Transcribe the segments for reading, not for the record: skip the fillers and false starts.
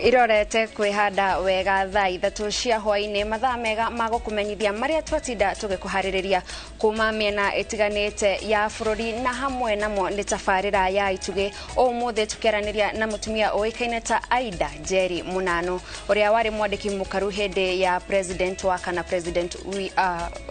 Irorete kwihanda wega thaa 3 cia hwaini mathaa mega ma gukumenyithia maria twatinda tugikuhaririria kuma miena itiganite ya bururi na hamwe namo ni tabarira ya itugi umuthi tukiaraniria na mutumia uikaine ta Aida Njeri Munano uria wari mwandiki mukaru hindi ya president wa kana president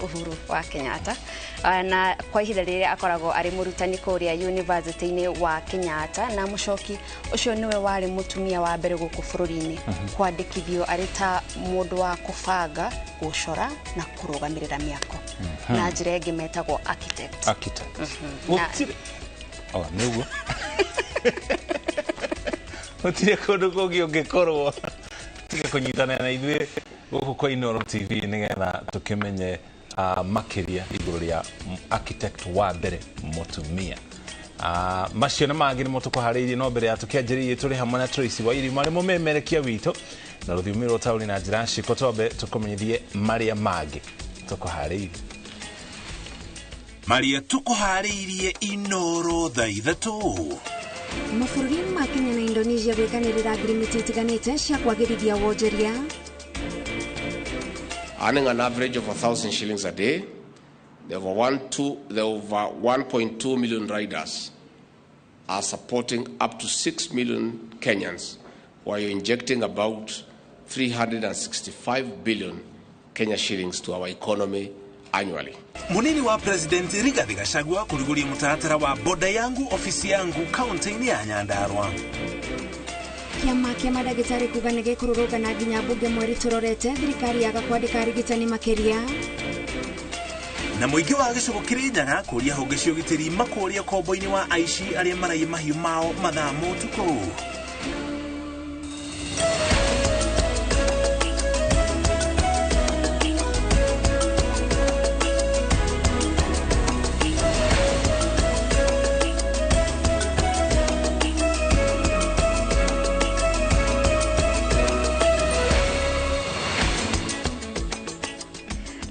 Uhuru wa Kenyatta na kwa ihinda rĩrĩa akoragwo arĩ mũrutani kũrĩa university-inĩ wa Kenyatta na mũcoki ũcio nĩwe warĩ mũtumia wa mbere gũkũ bũrũri-inĩ kwandĩkithio arĩ ta mũndũ wa kũbanga gũcora na kũrũgamĩrĩra mĩako na njĩra ĩngĩ metagwo architect. Architect. Oh, nĩguo. Gũtirĩ kũndũ kũngĩ ũngĩkorwo tiga kũnyitanĩra na ithuĩ gũkũ kwa Inooro TV nĩgetha tũkĩmenye makiria igũrũ rĩa architect wa mbere mũtumia. Macio na mangĩ nĩmo tũkũharĩirie no mbere ya tũkĩanjĩrĩirie tũrĩ hamwe na Tracy Wairimu arĩ mũmemerekia witũ na rũthiomi rwa taũni na njĩra ciko twambe tũkũmenyithie marĩa mangĩ tũkũharĩirie. Marĩa tũkũharĩirie Inooro thaa 3. Mabũrũri ma Kenya na Indonesia gwĩkanĩrĩra ngirimiti itiganĩte cia kwagĩrithia wonjoria. Earning an average of 1,000 shillings a day, the over 1.2 million riders are supporting up to 6 million Kenyans, while injecting about 365 billion Kenya shillings to our economy annually. Munini wa President Rigathi Gachagua kuriguria mutaratara wa boda yangu ofisi yangu kaunti-inĩ ya Nyandarua. Kĩama kĩa mandagĩtarĩ kuga nĩ gĩkũrũrũngana nginya mbunge mweri tũrorete thirikari yaga kwandĩka arigitani makĩria. Na mũingĩ wa gĩcigo Kĩrĩnyaga kũria honge cia ũgitĩri makũria kombo-inĩ wa aici arĩa maraiya mahiũ mao mathaa ma ũtukũ.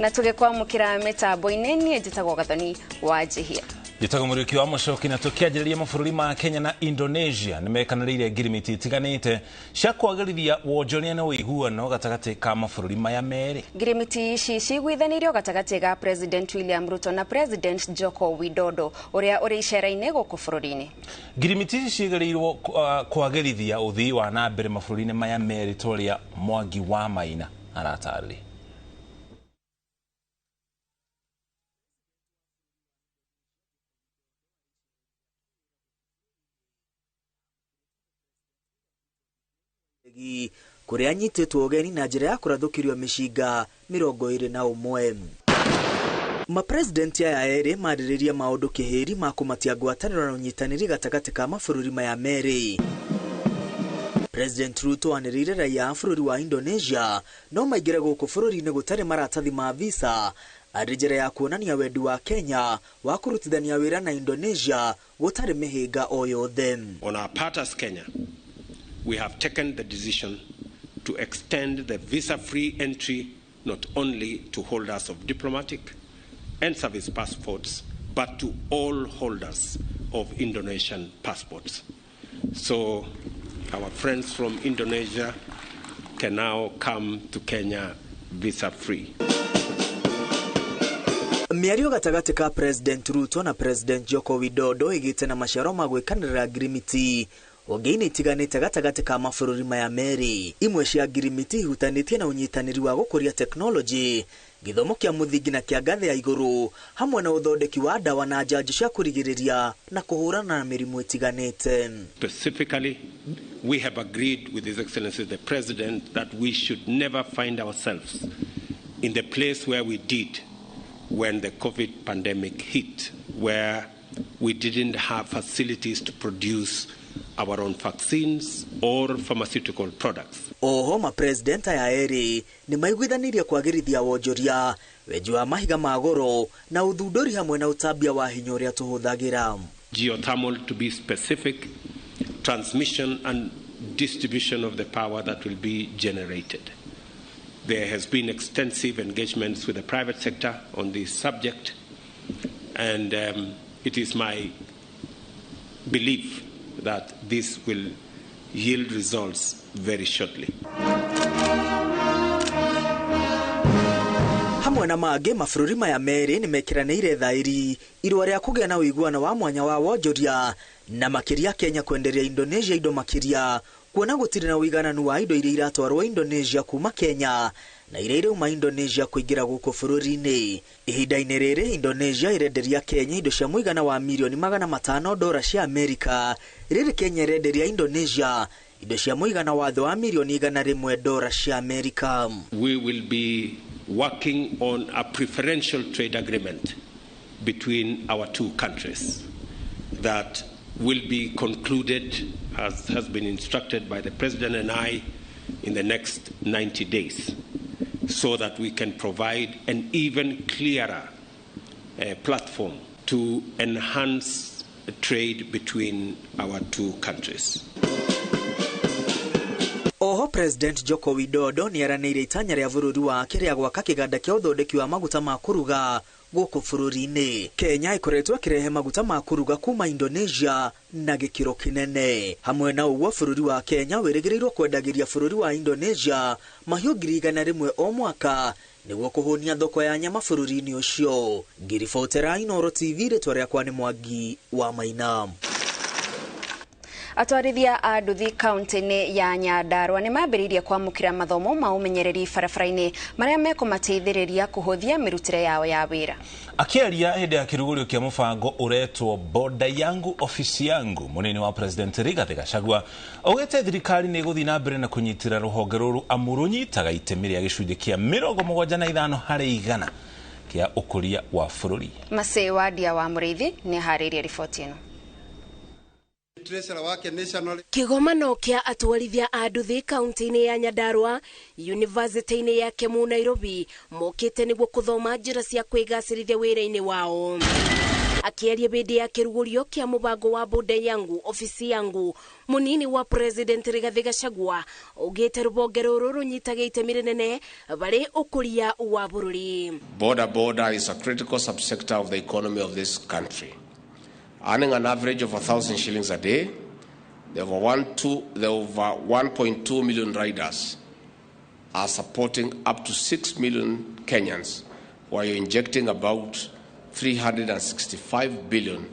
Na tũgĩkwamũkĩra mĩtambo-inĩ niĩ njĩtagwo Gathoni wa Njihia. Njĩtagwo Mũriũki wa Mũcoki na tũkĩanjĩrĩria mabũrũri ma Kenya na Indonesia nĩ mekanĩrĩire ngirimiti itiganĩte cia kwagĩrithia wonjoria na ũiguano gatagatĩ ka mabũrũri maya merĩ. Ngirimiti ici ciguithanĩirio gatagatĩ ga President William Ruto na President Joko Widodo ũrĩa ũrĩ icera-inĩ gũkũ bũrũri-inĩ. Ngirimiti ici ciĩgĩrĩirwo kwagĩrithia ũthii wa na mbere mabũrũri-inĩ maya merĩ ta ũrĩa Mwangi wa Maina aratarĩria. Kũrĩa anyitĩtwo ũgeni na njĩra ya kũrathũkĩrio mĩcinga 21. Mapresidenti aya erĩ marĩrĩria maũndũ kĩhĩri ma kũmatia ngwatanĩro na ũnyitanĩri gatagatĩ ka mabũrũri maya merĩ. President Ruto anĩrĩire raia a bũrũri wa Indonesia no maingĩre gũkũ bũrũri-inĩ gũtarĩ maratathi ma visa arĩ njĩra ya kuonania wendi wa Kenya wa kũrutithania wĩra na Indonesia gũtarĩ mĩhĩnga o yothe. On our part as Kenya, we have taken the decision to extend the visa-free entry not only to holders of diplomatic and service passports, but to all holders of Indonesian passports. So our friends from Indonesia can now come to Kenya visa-free. Mĩario gatagatĩ ka President Ruto na President Joko Widodo ĩgĩte na maciaro ma gwĩkanĩrĩra ngirimiti honge-inĩ itiganĩte gatagatĩ ka mabũrũri maya merĩ. Imwe cia ngirimiti ihutanĩtie na ũnyitanĩri wa gũkũria tekinoronjĩ, gĩthomo kĩa mũthingi na kĩa ngathĩ ya igũrũ, hamwe na ũthondeki wa ndawa na njanjo cia kũrigĩrĩria na kũhũrana na mĩrimũ ĩtiganĩte. Specifically, we have agreed with His Excellency the President that we should never find ourselves in the place where we did when the COVID pandemic hit, where we didn't have facilities to produce our own vaccines or pharmaceutical products. Oho mapresident aya erĩ nĩ maiguithanirie kwagĩrithia wonjoria, wenji wa mahiga ma goro na ũthundũri hamwe na ũtambia wa hinya ũrĩa tũhũthagĩra. Geothermal, to be specific, transmission and distribution of the power that will be generated. There has been extensive engagements with the private sector on this subject, and it is my belief that this will yield results very shortly. Hamwe na mangĩ mabũrũri maya merĩ nĩmekĩranĩire thaĩri irũa rĩa kũgĩa na ũiguano wa mwanya wa wonjoria na makĩria Kenya kwenderia Indonesia indo makĩria kuona gũtirĩ na ũigananu wa indo iria iratwarwo Indonesia kuma Kenya na iria irauma Indonesia kũingĩra gũkũ bũrũri-inĩ. Ihinda-inĩ rĩrĩ Indonesia ĩrenderia Kenya indo cia mũigana wa mirioni $500 cia Amerika, rĩrĩ Kenya ĩrenderia Indonesia indo cia mũigana wa thĩ wa mirioni $100 cia Amerika. We will be working on a preferential trade agreement between our two countries that will be concluded, as has been instructed by the President and I, in the next 90 days, so that we can provide an even clearer platform to enhance trade between our two countries. Oho President Joko Widodo nĩaranĩire itanya rĩa bũrũri wake rĩa gwaka kĩganda kĩa ũthondeki wa maguta ma kũruga gũkũ bũrũri-inĩ. Kenya ĩkoretwo ĩkĩrehe maguta ma kũruga kuma Indonesia na gĩkĩro kĩnene. Hamwe na ũguo bũrũri wa Kenya wĩrĩgĩrĩirwo kwendagĩria bũrũri wa Indonesia mahiũ 100,000 o mwaka nĩguo kũhũnia thoko ya nyama bũrũri-inĩ ũcio. Ngiribotera Inooro TV, rĩtwa rĩakwa nĩ Mwangi wa Maina. Atwarithia a nduthi kaunti-inĩ ya Nyandarua nĩ mambĩrĩirie kwamũkĩra mathomo ma ũmenyereri barabara-inĩ marĩa mekũmateithĩrĩria kũhũthia mĩrutĩre yao ya wĩra. Akĩaria hĩndĩ ya kĩrugũrio kĩa mũbango ũretwo Boda Yangu Ofisi Yangu, mũnini wa President Rigathi Gachagua augĩte thirikari nĩ ĩgũthiĩ na mbere na kũnyitĩra rũhonge rũrũ amu rũnyitaga itemi rĩa gĩcunjĩ kĩa 75 harĩ igana kĩa ũkũria wa bũrũri. Masĩ Wadia wa Mũrĩithi nĩ aharĩirie riboti ĩno. Kĩgomano kĩa atwarithia a nduthi kaunti-inĩ ya Nyandarua yunivasĩtĩ-inĩ ya Kemu Nairobi mokĩte nĩguo kũthoma njĩra cia kwĩgacĩrithia wĩra-inĩ wao. Akĩaria hĩndĩ ya kĩrugũrio kĩa mũbango wa Boda Yangu Ofisi Yangu, mũnini wa President Rigathi Gachagua augĩte rũhonge rũrũ rũnyitaga itemi rĩnene harĩ ũkũria wa bũrũri. Boda boda is a critical subsector of the economy of this country. Earning an average of 1,000 shillings a day, the over 1.2 million riders are supporting up to 6 million Kenyans, while injecting about 365 billion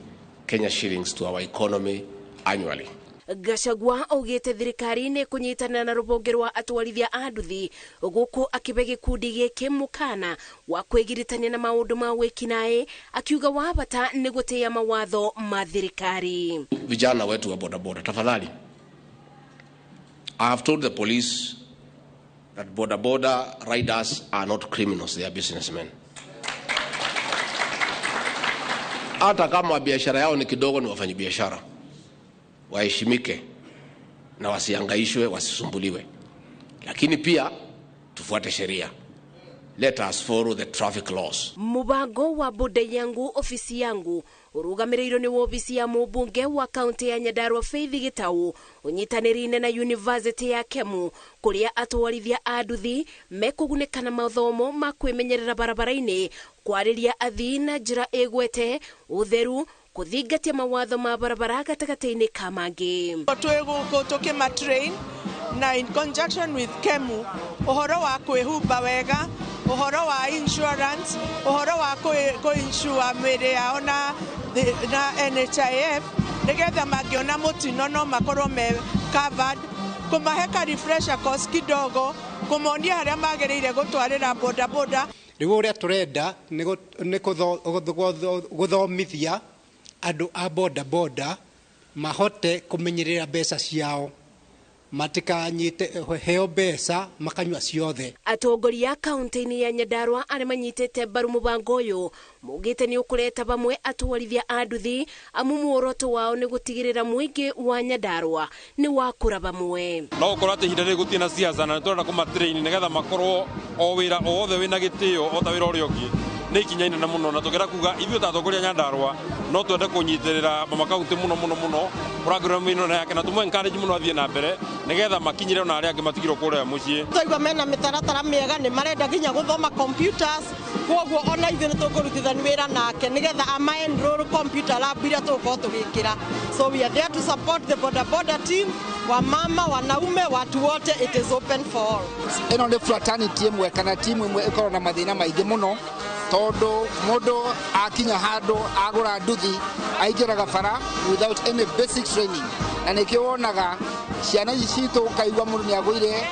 Kenya shillings to our economy annually. Gachagua augĩte thirikari nĩ kũnyitanĩra na rũhonge rwa atwarithia a nduthi gũkũ akĩbe gĩkundi gĩkĩ mũkana wa kwĩgiritania na maũndũ ma wĩkinaĩ, akiuga wa bata nĩ gũtĩĩa mawatho ma thirikari. Vijana wetu wa bodaboda, tafadhali, I have told the police that bodaboda riders are not criminals, they are businessmen. Hata kama biashara yao ni kidogo, ni wafanyabiashara. Waheshimike na wasiangaishwe, wasisumbuliwe. Lakini pia tufuate sheria. Let us follow the traffic laws. Mubango wa Boda Yangu Ofisi Yangu ũrũgamĩrĩirwo nĩ wobisi ya mũmbunge wa kaunti ya Nyandarua Faith Gitau ũnyitanĩrĩire na University ya Kemu kũrĩa atwarithia a nduthi mekũgunĩka na mathomo ma kwĩmenyerera barabara-inĩ, kwarĩria athii na njĩra ĩgwete, ũtheru, kũthingatia mawatho ma barabara gatagatĩ-inĩ ka mangĩ. Twĩ gũkũ tũkĩma train na in conjunction with Kemu ũhoro wa kwĩhumba wega, ũhoro wa insurance, ũhoro wa kũ-insure mĩĩrĩ yao na NHIF nĩgetha mangĩona mũtino no makorwo me covered, kũmahe ka refresher course kidogo, kũmonia harĩa magĩrĩire gũtwarĩra bodaboda. Rĩu ũrĩa tũrenda nĩ gũthomithia andũ a bodaboda mahote kũmenyerera mbeca ciao, matikanyite heo mbeca makanyua ciothe. Atongoria kaunti-inĩ ya Nyandarua arĩa manyitĩte mbaru mũbango ũyũ maugĩte nĩ ũkũreta bamwe atwarithia a nduthi amu muoroto wao nĩ gũtigĩrĩra mũingĩ wa Nyandarua nĩ wakũra bamwe. No gũkorwo atĩ ihinda rĩrĩ gũtirĩ na siasa na nĩtũrenda kũmatrain nĩgetha makorwo o wĩra o wothe wĩna gĩtĩo o ta wĩra ũrĩa ũngĩ nĩ ikinya inene mũno, na tũngĩenda kuga ithuĩ ta atongoria Nyandarua no twende kũnyitĩrĩra mama kaunti mũno mũno mũno Program ĩno yake na tũmũ encourage mũno athiĩ na mbere nĩgetha makinyĩre ona arĩa angĩ matigirwo kũrĩa mũciĩ. Twaigua mena mĩtaratara mĩega, nĩ marenda nginya gũthoma computers, koguo ona ithuĩ nĩ tũkũrutithania wĩra nake nĩgetha ama enroll computer lab iria tũgũkorwo tũgĩkĩra. So we are there to support the boda boda team, wamama, wanaume, watu wote, it is open for all. Ĩno nĩ fraternity ĩmwe kana timu ĩmwe ĩkoragwo na mathĩna maingĩ mũno, tondũ mũndũ akinya handũ agũra nduthi aingĩraga bara without any basic training, na nĩkĩo wonaga ciana ici citũ ũkaigua mũndũ nĩ agũire,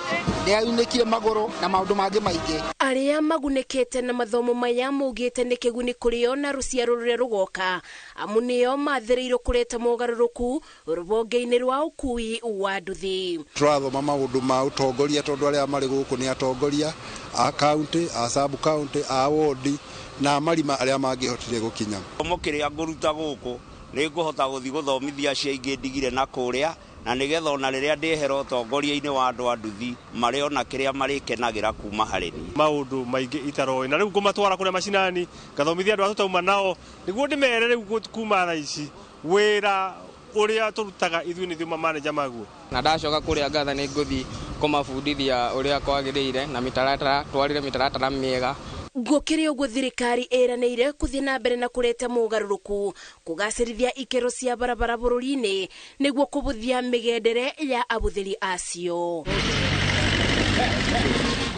nĩ aunĩkire magũrũ na maũndũ mangĩ maingĩ. Arĩa magunĩkĩte na mathomo maya maugĩte nĩ kĩguni kũrĩ o na rũciaro rũrĩa rũgoka, amu nĩo mathĩrĩirwo kũreta mogarũrũku rũhonge-inĩ rwa ũkui wa nduthi. Tũrathoma maũndũ ma ũtongoria tondũ arĩa marĩ gũkũ nĩ atongoria a county, a sub county, a ward na marima arĩa mangĩhotire gũkinya. Gĩthomo kĩrĩa ngũruta gũkũ nĩ ngũhota gũthiĩ gũthomithia acio aingĩ ndigire na kũrĩa, na nĩgetha ona rĩrĩa ndĩhera ũtongoria-inĩ wa andũ a nduthi marĩ ona kĩrĩa marĩkenagĩra kuma harĩ niĩ. Maũndũ maingĩ itaroĩ, na rĩu ngũmatwara kũrĩa macinani ngathomithia andũ a tũtauma nao nĩguo ndĩmere rĩu kuma thaa ici wĩra ũrĩa tũrutaga ithuĩ nĩ ithuĩ mamaneja maguo. Na ndacoka kũrĩa ngatha nĩ ngũthiĩ kũmabundithia ũrĩa kwagĩrĩire na mĩtaratara, twarĩre mĩtaratara mĩega. Gũkĩrĩ ũguo thirikari ĩranĩire kũthiĩ na mbere na kũreta mogarũrũku kũgacĩrithia ikĩro cia barabara bũrũri-inĩ nĩguo kũbũthia mĩgendere ya abũthĩri acio.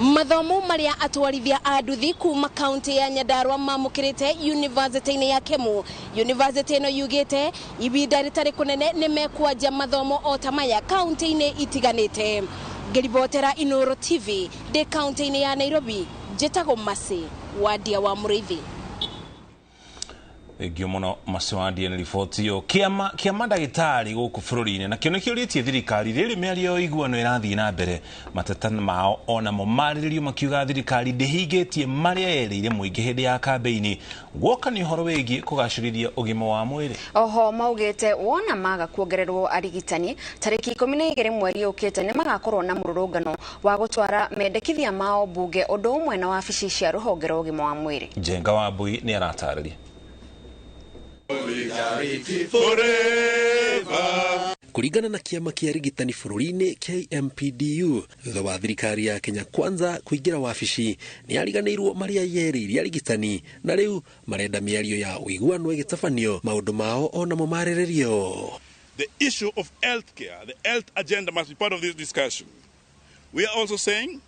Mathomo marĩa atwarithia a nduthi kuma kaunti ya Nyandarua mamũkĩrĩte yunivasĩtĩ-inĩ ya Kemu. Yunivasĩtĩ ĩno yugĩte ibinda rĩtarĩ kũnene nĩ mekwanjia mathomo o ta maya kaunti-inĩ itiganĩte. Ngĩribotera Inooro TV ndĩ kaunti-inĩ ya Nairobi, njĩtagwo Mercy Wandia wa Mũrĩithi. Thengio mũno Mercy Wandia nĩ riboti ĩyo. Kĩama kĩa mandagĩtarĩ gũkũ bũrũri-inĩ nakĩo nĩkĩũrĩtie thirikari rĩrĩ mĩario ya ũiguano ĩrathiĩ na mbere mateta mao onamo marĩrĩrio makiuga thirikari ndĩhingĩtie marĩa yerĩire mũingĩ hĩndĩ ya kambĩini guoka nĩ ũhoro wĩgiĩ kũgacĩrithia ũgima wa mwĩrĩ. Oho maugĩte wona maga kuongererwo arigitani tarĩki 12 mweri ũkĩte nĩ magakorwo na mũrũrũngano wa gũtwara mendekithia mao mbunge ũndũ ũmwe na wabici cia rũhonge rwa ũgima wa mwĩrĩ. Njenga wa Mbui nĩ aratarĩria. Kũringana na kĩama kĩa arigitani bũrũri-inĩ KMPDU, thutha wa thirikari ya Kenya Kwanza kũingĩra wabici nĩ yariganĩirwo marĩa yerĩire arigitani, na rĩu marenda mĩario ya ũiguano ĩgĩtabanio maũndũ mao onamo marĩrĩrio. The issue of healthcare, the health agenda must be part of this discussion. We are also saying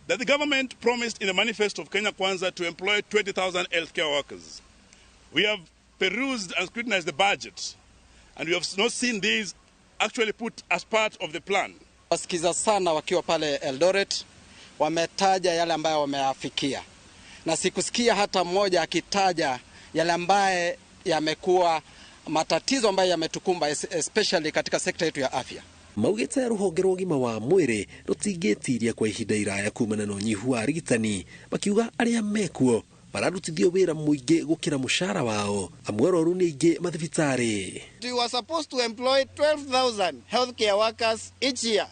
that the government promised in the manifesto of Kenya Kwanza to employ 20,000 healthcare workers. We have perused and scrutinized the budget, and we have not seen these actually put as part of the plan. Wasikiza sana wakiwa pale Eldoret, wametaja yale ambayo wameafikia, na sikusikia hata mmoja akitaja yale ambaye yamekuwa matatizo ambayo yametukumba especially katika sekta yetu ya afya. Maugĩte rũhonge rwa ũgima wa mwĩrĩ rũtingĩtiria kwa ihinda iraya kumana na ũnyihu wa arigitani, makiuga arĩa mekuo mararutithio wĩra mũingĩ gũkĩra mũcara wao, amwe arwaru nĩ aingĩ mathibitarĩ. We were supposed to employ 12,000 healthcare workers each year.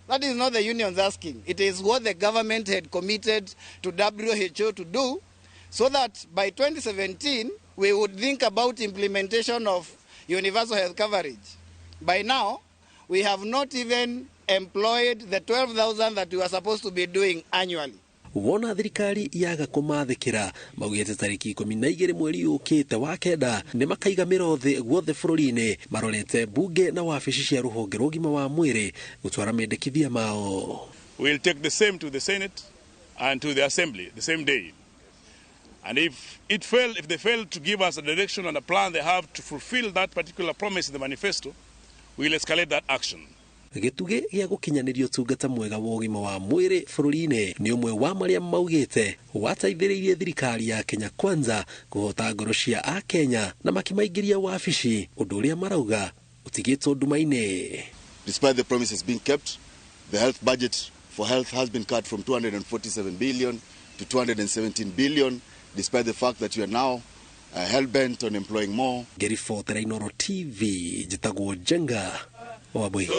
That is not the unions asking. It is what the government had committed to WHO to do, so that by 2017 we would think about implementation of universal health coverage. By now, we have not even employed the 12,000 that we were supposed to be doing annually. Wona thirikari yaga kũmathĩkĩra maugĩte tarĩki 12 mweri ũkĩte wa kenda nĩ makaiga mĩro thĩ guothe bũrũri-inĩ marorete mbunge na wabici cia rũhonge rwa ũgima wa mwĩrĩ gũtwara mendekithia mao. We'll take the same to the Senate and to the Assembly the same day. And if they fail to give us a direction and a plan they have to fulfill that particular promise in the manifesto, we'll escalate that action. Gĩtugĩ gĩa gũkinyanĩria ũtungata mwega wa ũgima wa mwĩrĩ bũrũri-inĩ nĩ ũmwe wa marĩa maugĩte wateithĩrĩirie thirikari ya Kenya Kwanza kũhota ngoro cia Akenya na makĩmaingĩria wabici, ũndũ ũrĩa marauga ũtigĩtwo nduma-inĩ. Despite the promises being kept, the health budget for health has been cut from 247 billion to 217 billion, despite the fact that you are now hell-bent on employing more. Ngĩribotera Inooro TV, njĩtagwo Njenga wa Mbui.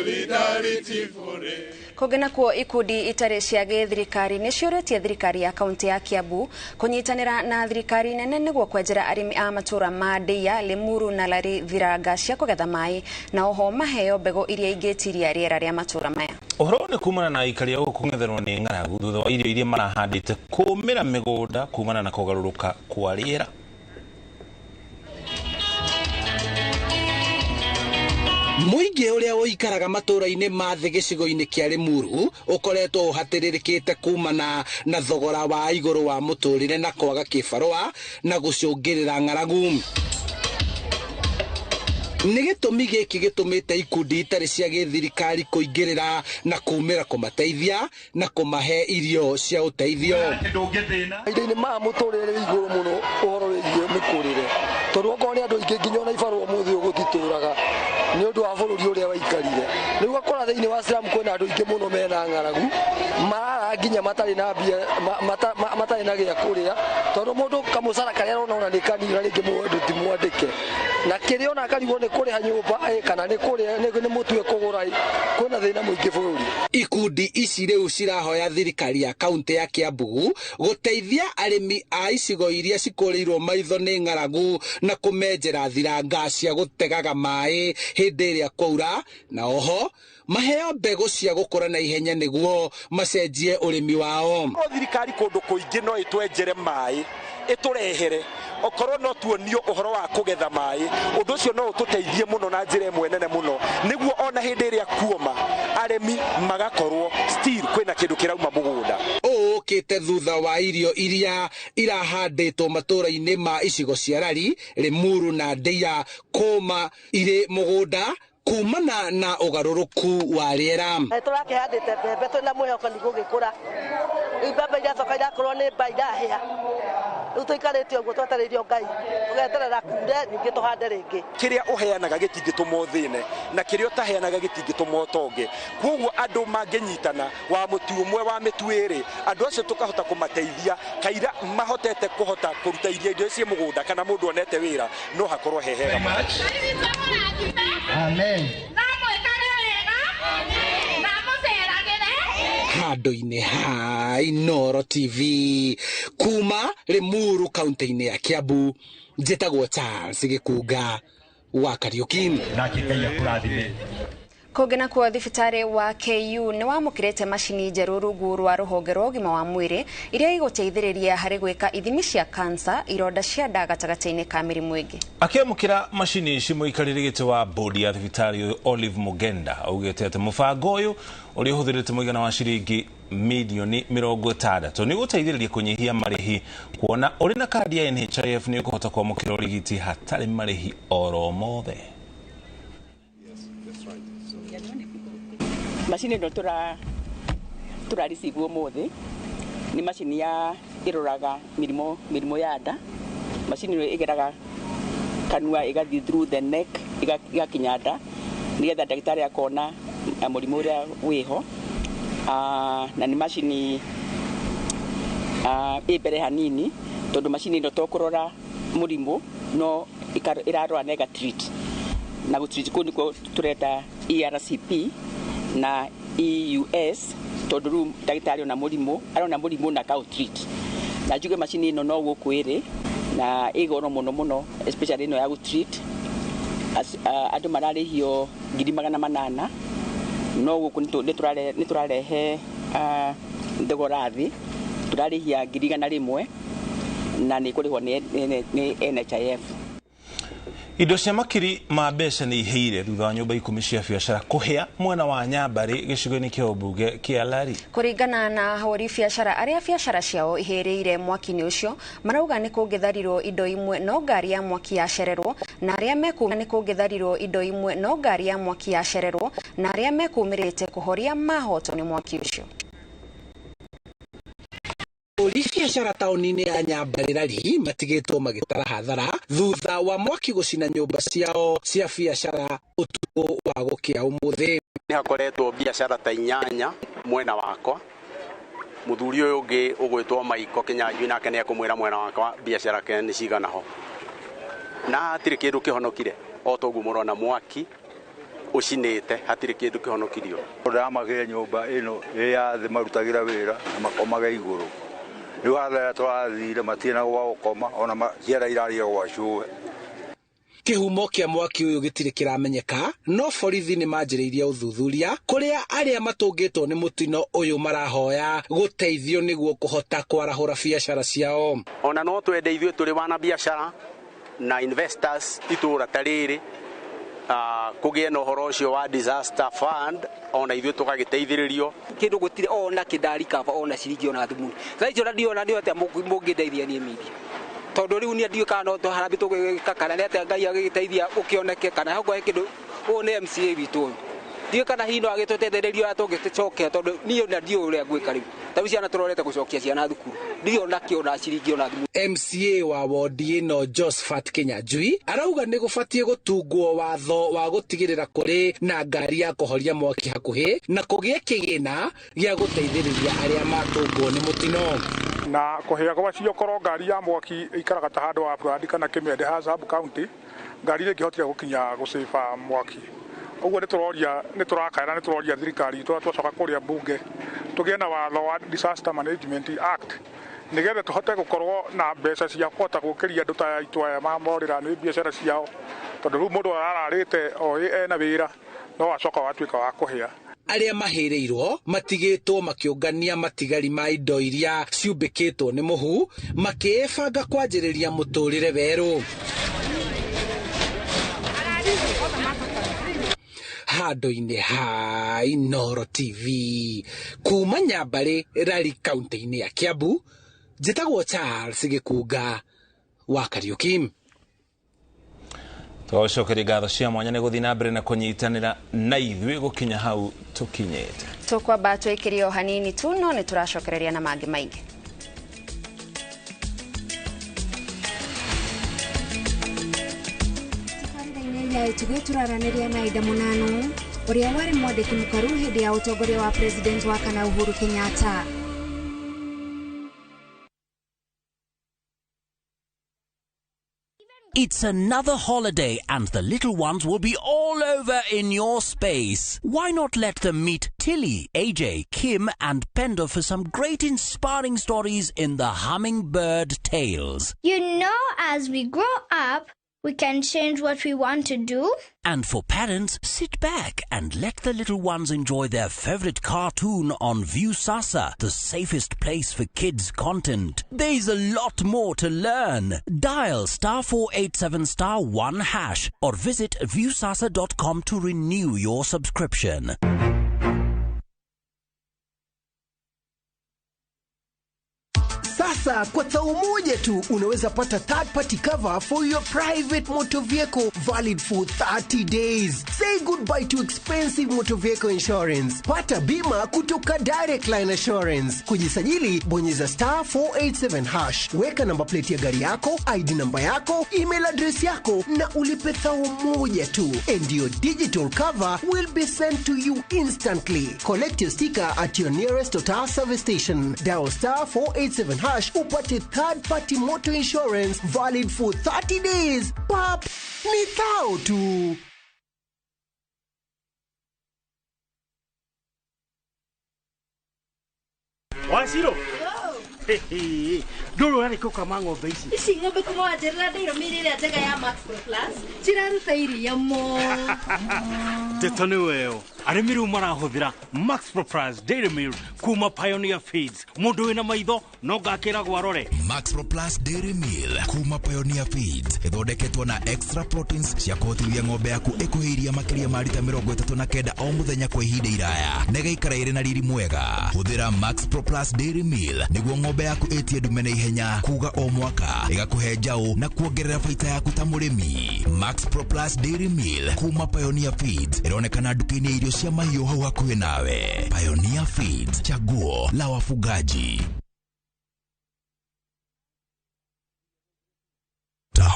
Solidarity forever. Kũngĩ nakuo ikundi itarĩ cia gĩthirikari nĩ ciũrĩtie thirikari ya kaunti ya Kiambu kũnyitanĩra na thirikari nene nĩguo kwenjera arĩmi a matũra ma Ndeia, Limuru na Lari thiranga cia kũgetha maĩ na oho maheo mbegũ iria ingĩtiria rĩera rĩa matũra maya. Ũhoro nĩ kumana na aikari a gũkũ kũng'etherwo nĩ ng'aragu thutha wa irio iria marahandĩte kũmĩra mĩgũnda kumana na kũgarũrũka kwa rĩera. Mũingĩ ũrĩa ũikaraga matũra-inĩ ma thĩ gĩcigo-inĩ kĩa Limuru ũkoretwo ũhatĩrĩrĩkĩte kumana na thogora wa igũrũ wa mũtũrĩre na kwaga kĩbarũa na gũcũngĩrĩra ng'aragu. Nĩ gĩtũmi gĩkĩ gĩtũmĩte ikundi itarĩ cia gĩthirikari kũingĩrĩra na kumĩra kũmateithia na kũmahe irio cia ũteithio. Mahinda-inĩ maya mũtũrĩre wĩ igũrũ mũno ũhoro wĩgiĩ mĩkũrĩre, tondũ okorwo nĩ andũ aingĩ nginya ona ibarũa ũmũthĩ ũyũ gũtitũraga nĩ ũndũ wa bũrũri ũrĩa waikarire. Rĩu ũgakora thĩinĩ wa slum kwĩna andũ aingĩ mũno mena ng'aragu, marara nginya matarĩ na mbia, matarĩ na gĩa kũrĩa, tondũ mũndũ kamũcara karĩa arona ona nĩ kanini na rĩngĩ mũndũ ti mwandĩke, na kĩrĩa ona akarigwo nĩ kũrĩha nyũmba kana nĩ kũrĩa nĩ mũtu ekũgũra, kwĩna thĩna mũingĩ bũrũri. Ikundi ici rĩu cirahoya thirikari ya kaunti ya Kiambu gũteithia arĩmi a icigo iria cikũrĩirwo maitho nĩ ng'aragu na kũmenjera thiranga cia gũtegaga maĩ hĩndĩ ĩrĩa kwaura, na oho maheo mbegũ cia gũkũra na ihenya nĩguo macenjie ũrĩmi wao. Thirikari kũndũ kũingĩ no ĩtwenjere maĩ ĩtũrehere okorwo no tuonio ũhoro wa kũgetha maĩ, ũndũ ũcio no ũtũteithie mũno na njĩra ĩmwe nene mũno, nĩguo ona hĩndĩ ĩrĩa kuoma arĩmi magakorwo still kwĩna kĩndũ kĩrauma mũgũnda. Ũũ ũkĩte thutha wa irio iria irahandĩtwo matũra-inĩ ma icigo cia Lari, Limuru na Ndeia kũma irĩ mũgũnda kumana na ũgarũrũku wa rĩera. Tũrakĩhandĩte mbembe twĩna mwĩhoko nĩ gũgĩkũra, rĩu mbembe iracoka irakorwo nĩ mba irahĩa, rĩu tũikarĩte ũguo twetereire Ngai tũgeterera kure ningĩ tũhande rĩngĩ. Kĩrĩa ũheanaga gĩtingĩtũma ũthĩne na kĩrĩa ũtaheanaga gĩtingĩtũma ũtonge, koguo andũ mangĩnyitana wa mũtu ũmwe wa mĩtu ĩrĩ, andũ acio tũkahota kũmateithia kaira mahotete kũhota kũruta irio indo ciĩ mũgũnda kana mũndũ onete wĩra no hakorwo he hega mũno. Amen. Handũ-inĩ ha Inooro TV kuma Limuru kaunti-inĩ ya Kiambu, njĩtagwo Charles Gĩkunga wa Kariuki. Nake Ngai akũrathime. Kũngĩ nakuo thibitarĩ wa KU nĩ wamũkĩrĩte macini njerũ rungu rwa rũhonge rwa ũgima wa mwĩrĩ iria igũteithĩrĩria harĩ gwĩka ithimi cia kansa, ironda cia nda gatagatĩ-inĩ ka mĩrimũ ĩngĩ. Akĩamũkĩra macini ici mũikarĩri gĩtĩ wa bodi ya thibitarĩ ũyũ Olive Mugenda augĩte atĩ mũbango ũyũ ũrĩa ũhũthĩrĩte mũigana wa ciringi milioni 60 nĩ ũgũteithĩrĩria kũnyihia marĩhi, kuona ũrĩ na kandi ya NHIF nĩ ũkũhota kwamũkĩra ũrigiti hatarĩ marĩhi oro mothe. Macini ĩno tũra receive ũmũthĩ nĩ macini ya ĩroraga mĩrimũ ya nda. Macini ĩno ĩgeraga kanua ĩgathiĩ through the neck ĩgakinya nda nĩgetha ndagĩtarĩ akona mũrimũ ũrĩa wĩho. Na nĩ macini ĩ mbere hanini tondũ macini ĩno to kũrora mũrimũ no ĩrarora na ĩga treat, na gũtreat kũu nĩkuo tũreta ERCP na EUS, tondũ rĩu ndagĩtarĩ ona mũrimũ arona mũrimũ na akaũ treat. Na njuge macini ĩno no gũkũ ĩrĩ na ĩ goro mũno mũno, especially ĩno ya gũ treat. Andũ mararĩhio 800,000, no gũkũ nĩ tũrarehe thogora thĩ, tũrarĩhia 100,000 na nĩ kũrĩhwo nĩ NHIF. Indo cia makiri ma mbeca nĩ ihĩire thutha wa nyũmba 10 cia biacara kũhĩa mwena wa Nyambarĩ gĩcigo-inĩ kĩa ũmbunge kĩa Lari. Kũringana na ahũri biacara arĩa biacara ciao ihĩrĩire mwaki-inĩ ũcio marauga nĩ kũngĩtharirwo indo imwe no ngari ya mwaki yacererwo, na arĩa nĩ kũngĩtharirwo indo imwe no ngari ya mwaki yacererwo, na arĩa mekumĩrĩte kũhoria mahotwo nĩ mwaki ũcio. Ahũri biacara taũni-inĩ ya Nyambarĩ Lari matigĩtwo magĩtara hathara thutha wa mwaki gũcina nyũmba ciao cia biacara ũtukũ wa gũkĩa ũmũthĩ. Nĩ hakoretwo biacara ta 8 mwena wakwa, mũthuri ũyũ ũngĩ ũgwĩtwo Maiko Kĩnyanjui nake nĩ ekũmwĩra mwena wakwa biacara ke nĩ cigana ho, na hatirĩ kĩndũ kĩhonokire o toguo mũrona mwaki Ũcinĩte hatirĩ kĩndũ kĩhonokirio. Ndamagĩre nyũmba ĩno ĩ ya thĩ marutagĩra wĩra na makomaga igũrũ. Rĩu hathara tũrathire matirĩ na gwa gũkoma ona ciana irarĩa gwa cũwe. Kĩhumo kĩa mwaki ũyũ gĩtirĩ kĩramenyeka, no borithi nĩ manjĩrĩirie ũthuthuria kũrĩa arĩa matũngĩtwo nĩ mũtino ũyũ marahoya gũteithio nĩguo kũhota kwarahũra biacara ciao. Ona no twende ithuĩ tũrĩ wana biacara na investors itũra ta rĩrĩ kũgĩe na ũhoro ũcio wa disaster fund ona ithuĩ tũgagĩteithĩrĩrio. Kĩndũ gũtirĩ ona kĩndarikaba ona ciringi ona thimũ. Thaa icio ndiona nĩ atĩa mũngĩndeithia niĩ media. Tondũ rĩu niĩ ndiũĩ kana no tũharambĩ tũgĩka kana nĩ atĩa Ngai agĩgĩteithia ũkĩoneke kana hau kĩndũ ũyũ nĩ MCA witũ ũyũ. Ndiũĩ kana hihi no agĩtũteithĩrĩrie ũrĩa tũngĩcokera tondũ niĩ ona ndiũĩ ũrĩa ngwĩka rĩu. Ta rĩu ciana tũrorete gũcokia ciana thukuru. Ndirĩ ona kĩ ona ciringi ona thimũ. MCA wa wodi ĩno Josephat Kinyanjui arauga nĩ gũbatiĩ gũtungwo watho wa gũtigĩrĩra kũrĩ na ngari ya kũhoria mwaki hakuhĩ na kũgĩe kĩgĩna gĩa gũteithĩrĩria arĩa matũngwo nĩ mũtino. Na kũhĩa gwacio korwo ngari ya mwaki ikaraga ta handũ wa Brandi kana Kĩmende ha sub county, ngari ndĩngĩhotire gũkinya gũcĩba mwaki. Ũguo nĩ tũroria nĩ tũrakaĩra nĩ tũroria thirikari itũ twacoka kũrĩa mbunge tũgĩe na watho wa Disaster Management Act nĩgetha tũhote gũkorwo na mbeca cia kũhota gũkĩria andũ ta aitũ aya mamorĩra nĩ biacara ciao, tondũ rĩu mũndũ arararĩte o ena wĩra no acoka watuĩka wa kũhĩa. Arĩa mahĩrĩirwo matigĩtwo makĩũngania matigari ma indo iria ciumbĩkĩtwo nĩ mũhu makĩĩbanga kwanjĩrĩria mũtũrĩre werũ. Handũ-inĩ ha Inooro TV kuma Nyambarĩ Rari kaunti-inĩ ya Kiambu, njĩtagwo Charles Gĩkunga wa Kariuki. Tũgacokeria ngatho cia mwanya nĩ gũthiĩ na mbere na kũnyitanĩra na ithuĩ gũkinya hau tũkinyĩte. Tũkwamba twĩkĩre o hanini tu no nĩ tũracokereria na mangĩ maingĩ. Ya ituge tũraranĩria na Aida Munanu ũrĩa warĩ mwandĩki mũkaru hĩndĩ ya ũtongoria wa president wa kana Uhuru Kenyatta. It's another holiday and the little ones will be all over in your space. Why not let them meet Tilly, AJ, Kim and Pendo for some great inspiring stories in the Hummingbird Tales. You know, as we grow up, we can change what we want to do. And for parents, sit back and let the little ones enjoy their favorite cartoon on Viusasa, the safest place for kids' content. There's a lot more to learn. Dial *487*1# or visit viusasa.com to renew your subscription. Sasa kwa tao moja tu unaweza pata third party cover for your private motor vehicle valid for 30 days. Say goodbye to expensive motor vehicle insurance. Pata bima kutoka Direct Line Assurance. Kujisajili bonyeza *487#. Weka namba plate ya gari yako, ID namba yako, email address yako na ulipe tao moja tu. And your digital cover will be sent to you instantly. Collect your sticker at your nearest Total service station. Dial *487# upate third party motor insurance valid for 30 days. Pap, ni tao tu. Waciro. Ndũrũ arĩ kũkama ng'ombe ici. Ici ng'ombe kuma wanjĩrĩra ndĩrũmĩire ĩrĩa njega ya Max Pro Plus ciraruta iria mũno. Ndeto nĩ weyo. Arĩmi rĩu marahũthĩra Max Pro Plus Dairy Meal kuma Pioneer Feeds. Mũndũ wĩna maitho no ngakĩragwo arore. Max Pro Plus Dairy Meal kuma Pioneer Feeds ĩthondeketwo na extra proteins cia kũhotithia ng'ombe yaku ĩkũhe iria makĩria ma rita 39 o mũthenya kwa ihinda iraya na ĩgaikara ĩrĩ na riri mwega. Hũthĩra Max Pro Plus Dairy Meal nĩguo ng'ombe yaku ĩtie ndume na ihenya kuga o mwaka ĩgakũhe njaũ na kuongerera baita yaku ta mũrĩmi. Max Pro Plus Dairy Meal kuma Pioneer Feeds ĩronekana nduka-inĩ irio cia mahiũ hau hakuhĩ nawe. Pioneer Feeds, chaguo la wafugaji.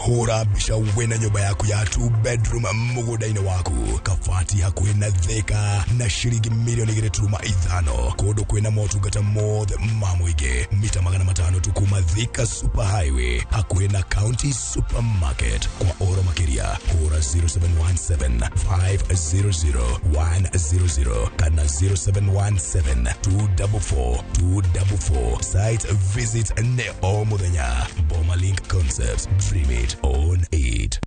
Hũra mbica wĩna nyũmba yaku ya 2 bedroom mũgũnda-inĩ waku, kabati hakuhĩ na Thika na ciringi milioni 2.5, kũndũ kwĩna motungata mothe ma mũingĩ, mita 500 tu kuma Thika Super Highway, hakuhĩ na County Supermarket. Kwa ũhoro makĩria hũra 0717 500 100 kana 0717 244 244. Site visit nĩ o mũthenya. Boma Link Concepts, dream it, own it.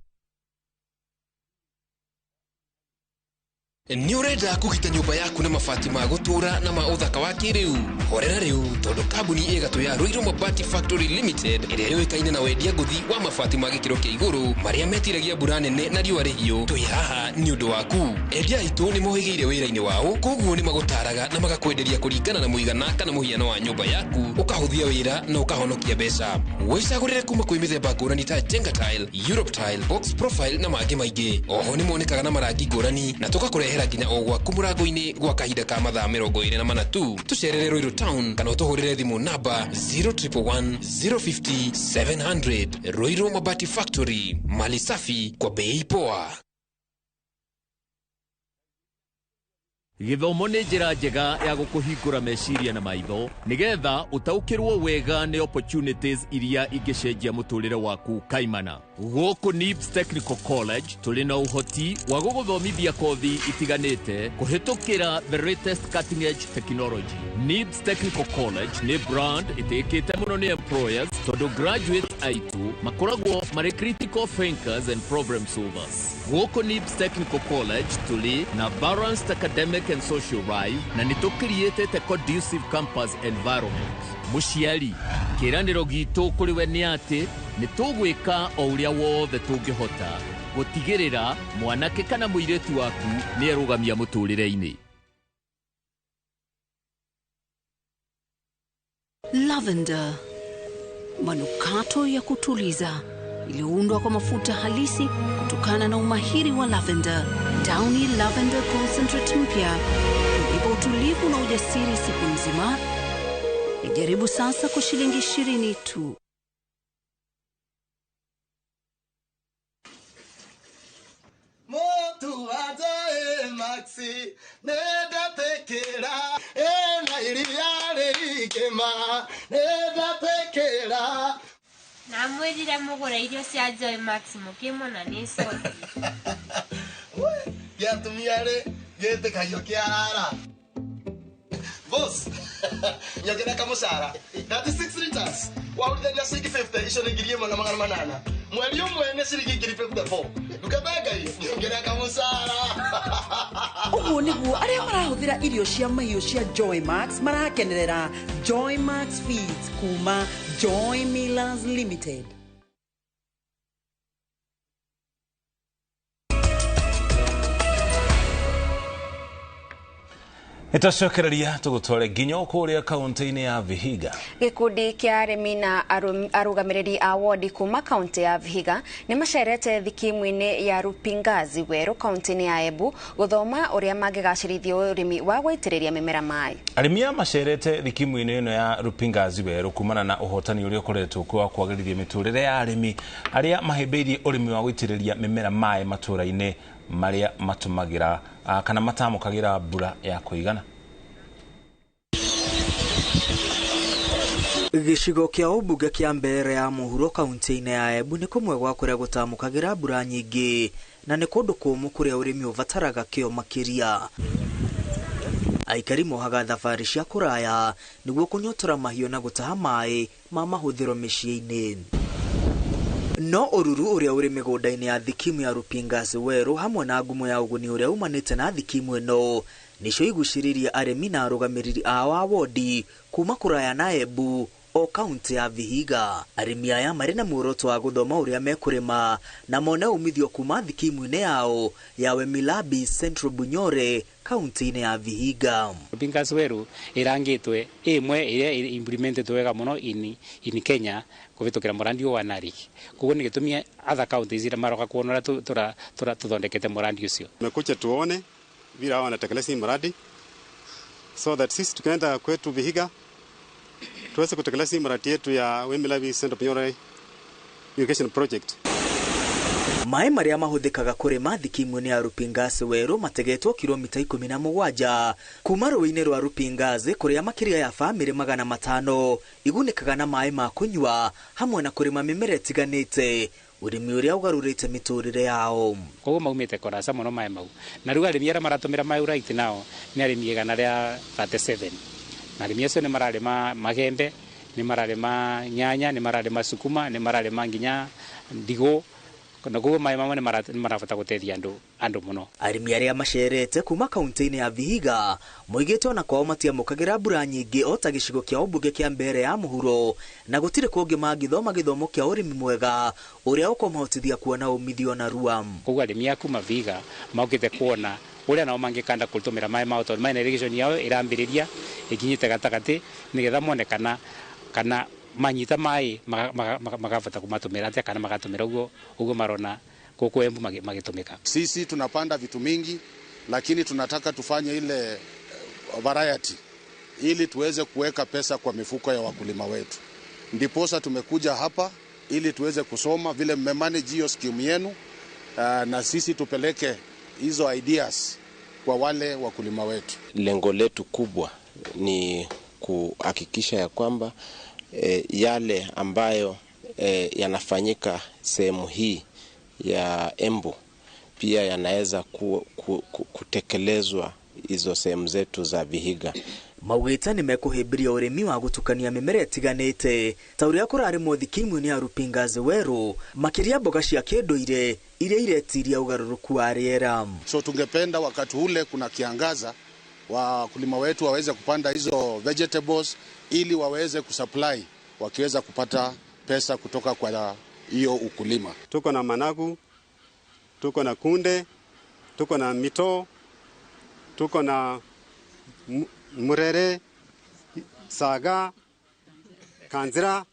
Nĩ ũrenda kũgita nyũmba yaku na mabati ma gũtũũra na ma ũthaka wa kĩrĩu? Horera rĩu, tondũ kambuni ĩgatũ ya Ruiru Mabati Factory Limited ĩrĩa yũĩkaine na wendia ngũthi wa mabati ma gĩkĩro kĩa igũrũ marĩa metiragia mbura nene na riũa rĩhiũ, twĩ haha nĩ ũndũ waku. Endia aitũ nĩ mohĩgĩire wĩra-inĩ wao, koguo nĩ magũtaraga na magakwenderia kũringana na mũigana kana mũhiano wa nyũmba yaku, ũkahũthia wĩra na ũkahonokia mbeca. Wĩcagũrĩre kuma kwĩ mĩthemba ngũrani ta Jenga Tile, Europe Tile, Box Profile na mangĩ maingĩ. Oho nĩ monekaga na marangi ngũrani na tũgakũrehera nginya o gwaku mũrango-inĩ gwa kahinda ka mathaa 24 tu. Tũcerere Ruiru Town kana ũtũhũrĩre thimũ namba 0111 050 700. Ruiru Mabati Factory, mali safi kwa bei poa. Gĩthomo nĩ njĩra njega ya gũkũhingũra meciria na maitho nĩgetha ũtaũkĩrwo wega nĩ opportunities iria ingĩcenjia mũtũrĩre waku kaimana. Gũkũ NIBS Technical College tũrĩ na ũhoti wa gũgũthomithia kothi itiganĩte kũhĩtũkĩra the latest cutting edge technology. NIBS Technical College nĩ brand ĩtĩkĩte mũno nĩ employers tondũ graduates aitũ makoragwo marĩ critical thinkers and problem solvers. Gũkũ NIBS Technical College tũrĩ na balanced academic and social life na nĩ tũcreatĩte conducive campus environment. Mũciari, kĩĩranĩro gitũ kũrĩ we nĩ atĩ nĩ tũgwĩka o ũrĩa wothe tũngĩhota gũtigĩrĩra mwanake kana mũirĩtu waku nĩ erũgamia mũtũrĩre-inĩ. Lavender, manukato ya kutuliza iliyoundwa kwa mafuta halisi kutokana na umahiri wa lavender. Downy Lavender Concentrate mpya unipa utulivu na ujasiri siku nzima. Ijaribu sasa kwa shilingi 20 tu. Motu ajae maxi neda tekera ena iriare ikema neda tekera. Namwĩrire mũgũre irio cia Joy Max mũkĩmona nĩ cothi. Gĩa atumia rĩ gĩtĩkagio kĩarara. Boss, nyongerera kamũcara 36 liters wahũrithania ciringi 50 icio nĩ 1800 mweri ũmwe nĩ ciringi 54. Ndungata Ngai nyongerera kamũcara. Ũguo nĩguo arĩa marahũthĩra irio cia mahiũ cia Joy Max marakenerera Joy Max Feeds kuma Joy Millers Limited. Nĩtwacokereria tũgũtware nginya kũrĩa kaunti-inĩ ya Vihiga. Gĩkundi kĩa arĩmi na arũgamĩrĩri a wodi kuma kaunti ya Vihiga nĩ macerete thikimu-inĩ ya Rupingazi Werũ kaunti-inĩ ya Embu gũthoma ũrĩa mangĩgacĩrithia ũrĩmi wa gũitĩrĩria mĩmera maĩ. Arĩmi aya macerete thikimu-inĩ ĩno ya Rupingazi Werũ kumana na ũhotani ũrĩa ũkoretwo kuo wa kwagĩrithia mĩtũrĩre ya arĩmi arĩa mahĩmbĩirie ũrĩmi wa gũitĩrĩria mĩmera maĩ matũra-inĩ marĩa matũmagĩra kana matamũkagĩra mbura ya kũigana. Gĩcigo kĩa ũmbunge kĩa Mbeere ya mũhuro kaunti-inĩ ya Embu nĩ kũmwe gwa kũrĩa gũtamũkagĩra mbura nyingĩ na nĩ kũndũ kũmũ kũrĩa ũrĩmi ũbataraga kĩo makĩria. Aikari mohaga thabarĩ cia kũraya nĩguo kũnyotora mahiũ na gũtaha maĩ ma mahũthĩro mĩciĩ-inĩ. No ũruru ũrĩa ũrĩ mĩgũnda-inĩ ya thikimu ya Rupingazi Werũ hamwe na ngumo ya ũguni ũrĩa umanĩte na thikimu ĩno nĩcio igucĩrĩirie arĩmi na arũgamĩrĩri ao a wodi kuma kũraya na Embu o kaunti ya Vihiga. Arĩmi aya marĩ na muoroto wa gũthoma ũrĩa mekũrĩma na mone umithio kuma thikimu-inĩ yao ya Wemilabi Central Bunyore kaunti-inĩ ya Vihiga. Rupingazi Werũ ĩrangĩtwe ĩmwe ĩrĩa implemented wega mũno in Kenya kũhĩtũkĩra mũrandi wa NARIC. Koguo nĩ gĩtũmi other counties iria maroka kuona ũrĩa tũthondekete mũrandi ũcio. Tumekuja tuone vile hao wanatekeleza hii mradi so that sisi tukienda kwetu Vihiga tuweze kutekeleza hii mradi yetu ya Wemilabi Central Bunyore Irrigation Project. Maĩ marĩa mahũthĩkaga kũrĩma thikimu-inĩ ya Rupingazi werũ mategetwo kilomita 17 kuma rũĩ-inĩ rwa Rupingazi kũrĩa makĩria ya bamĩrĩ 500 igunĩkaga na maĩ ma kũnyua hamwe na kũrĩma mĩmera ĩtiganĩte, ũrĩmi ũrĩa ũgarũrĩte mĩtũrĩre yao. Koguo maumĩte kũraca mũno maĩ mau, na rĩu arĩmi arĩa maratũmĩra maĩ right now nĩ arĩmi 137, na arĩmi acio nĩ mararĩma magembe, nĩ mararĩma nyanya, nĩ mararĩma sukuma, nĩ mararĩma nginya ndigũ, na koguo maĩ mamwe nĩ marabata gũteithia andũ mũno. Arĩmi arĩa macerete kuma kaunti-inĩ ya Vihiga moigĩte ona kwao matiamũkagĩra mbura nyingĩ o ta gĩcigo kĩa ũmbunge kĩa Mbeere ya mũhuro, na gũtirĩ kũngĩ mangĩthoma gĩthomo kĩa ũrĩmi mwega ũrĩa ũkũmahotithia kuona umithio narua. Koguo arĩmi a kuma Vihiga mokĩte kuona ũrĩa nao mangĩkanda kũtũmĩra maĩ mao, tondũ maĩ na irrigation yao ĩrambĩrĩria ĩkinyĩte gatagatĩ, nĩgetha mone kana manyita maĩ makabata kumatũmĩra atĩa, kana magatũmĩra ũguo marona gũkũ Embu magĩtũmĩka. Sisi tunapanda vitu mingi, lakini tunataka tufanye ile variety ili tuweze kuweka pesa kwa mifuko ya wakulima wetu. Ndiposa tumekuja hapa ili tuweze kusoma vile mmemanage hiyo scheme yenu, na sisi tupeleke hizo ideas kwa wale wakulima wetu. Lengo letu kubwa ni kuhakikisha ya kwamba yale ambayo yanafanyika sehemu hii ya Embu pia yanaweza kutekelezwa hizo sehemu zetu za Vihiga. Maugĩte nĩmekũhĩmbĩria ũrĩmi wa gũtukania mĩmera ĩtiganĩte ta ũrĩa kũrarĩmwo thikimu-inĩ ya Rupingazi werũ, makĩria mboga cia kĩndũire iria iretiria ũgarũrũku wa rĩera. So tungependa wakati ule kuna kiangaza wakulima wetu waweze kupanda hizo vegetables ili waweze kusupply wakiweza kupata pesa kutoka kwa hiyo ukulima. Tuko na managu, tuko na kunde, tuko na mito, tuko na murere, saga, kanzira,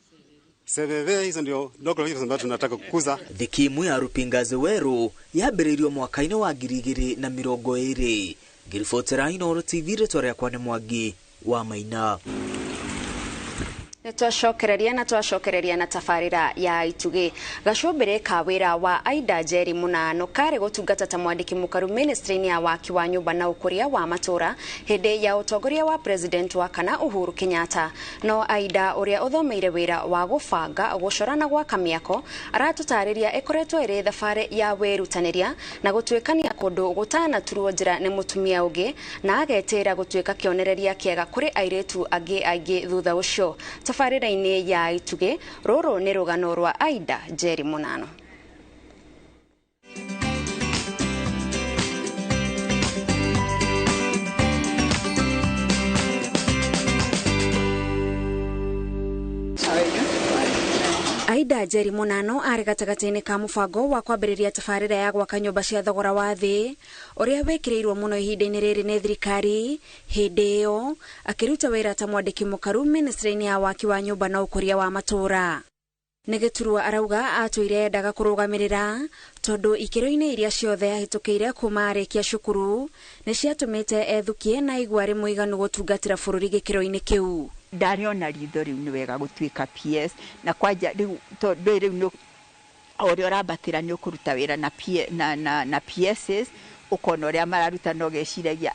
sebebe. Hizo ndio local vegetables ambazo tunataka kukuza. Thikimu ya Rupingazi werũ yambĩrĩirio mwaka-inĩ wa 2020. Ngĩribotera Inooro TV, rĩtwa rĩakwa nĩ Mwangi wa Maina. Nĩtwacokereria na twacokereria na tabarĩra ya Itugĩ. Gacũmbĩrĩ ka wĩra wa Aida Njeri Mũnano karĩ gũtungata ta mwandĩki mũkaru ministry-inĩ ya waki wa nyũmba na ũkũria wa matũra hĩndĩ ya ũtongoria wa president wa kana Uhuru Kenyatta. No Aida ũrĩa ũthomeire wĩra wa gũbanga, gũcora na gwaka mĩako aratũtarĩria ĩkoretwo ĩrĩ thabarĩ ya wĩrutanĩria na gũtuĩkania kũndũ gũtanaturwo njĩra nĩ mũtumia ũngĩ, na agetĩra gũtuĩka kĩonereria kĩega kũrĩ airĩtu angĩ aingĩ thutha ũcio. Tabarĩra-inĩ ya Itugĩ, rũrũ nĩ rũgano rwa Aida Njeri Mũnano. Aida Njeri Mũnano arĩ gatagatĩ-inĩ ka mũbango wa kwambĩrĩria tabarĩra ya gwaka nyũmba cia thogora wa thĩ ũrĩa wĩkĩrĩirwo mũno ihinda-inĩ rĩrĩ nĩ thirikari. Hĩndĩ ĩyo akĩruta wĩra ta mwandĩki mũkaru ministry-inĩ ya waki wa nyũmba na ũkũria wa matũra. Nĩ gĩturwa arauga atũire endaga kũrũgamĩrĩra tondũ ikĩro-inĩ iria ciothe ahĩtũkĩire kuma arĩkia cukuru nĩ ciatũmĩte ethukie na aigua arĩ mũiganu gũtungatĩra bũrũri gĩkĩro-inĩ kĩu. Ndariona ritho rĩu nĩ wega gũtuĩka PS, na kwanja rĩu tondũ rĩu nĩ ũrĩa ũrambatĩra nĩ ũkũruta wĩra na PSs, ũkona ũrĩa mararuta na ũgeciragia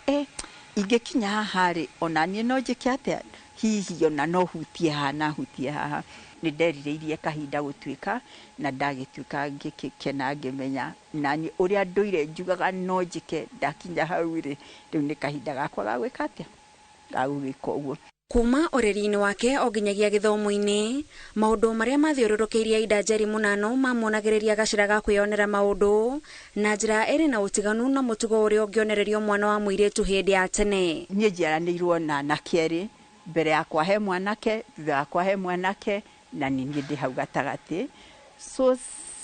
ingĩkinya haha rĩ, ona niĩ no njĩke atĩa, hihi ona no hutie haha na hutie haha. Nĩ nderirĩirie kahinda gũtuĩka na ndagĩtuĩka ngĩkena ngĩmenya na niĩ ũrĩa ndũire njugaga no njĩke, ndakinya hau rĩ, rĩu nĩ kahinda gakwa ga gwĩka atĩa, ga gũgĩka ũguo. Kuma ũreri-inĩ wake o nginyagia gĩthomo-inĩ, maũndũ marĩa mathiũrũrũkĩirie Aida Njeri Mũnano mamuonagĩrĩria gacĩra ga kwĩyonera maũndũ na njĩra ĩrĩ na ũtiganu na mũtugo ũrĩa ũngĩonererio mwana wa mũirĩtu hĩndĩ ya tene. Niĩ njiaranĩirwo na anake erĩ, mbere yakwa he mwanake, thutha wakwa he mwanake, na nĩ niĩ ndĩ hau gatagatĩ. So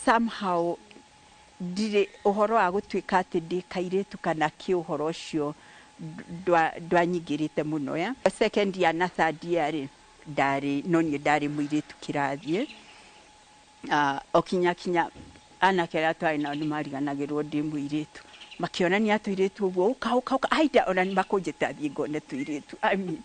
somehow ndirĩ ũhoro wa gũtuĩka atĩ ndĩ kairĩtu kana kĩ, ũhoro ũcio ndwanyingĩrĩte mũno ya. Second year na third year rĩ, ndarĩ no niĩ ndarĩ mũirĩtu kĩrathiĩ. O kinya kinya anake arĩa twarĩ nao nĩ mariganagĩrwo ndĩ mũirĩtu, makĩonania tũirĩtu ũguo, ũka ũka ũka, Aida ona nĩ makũnjĩta thiĩ ngone tũirĩtu. I mean.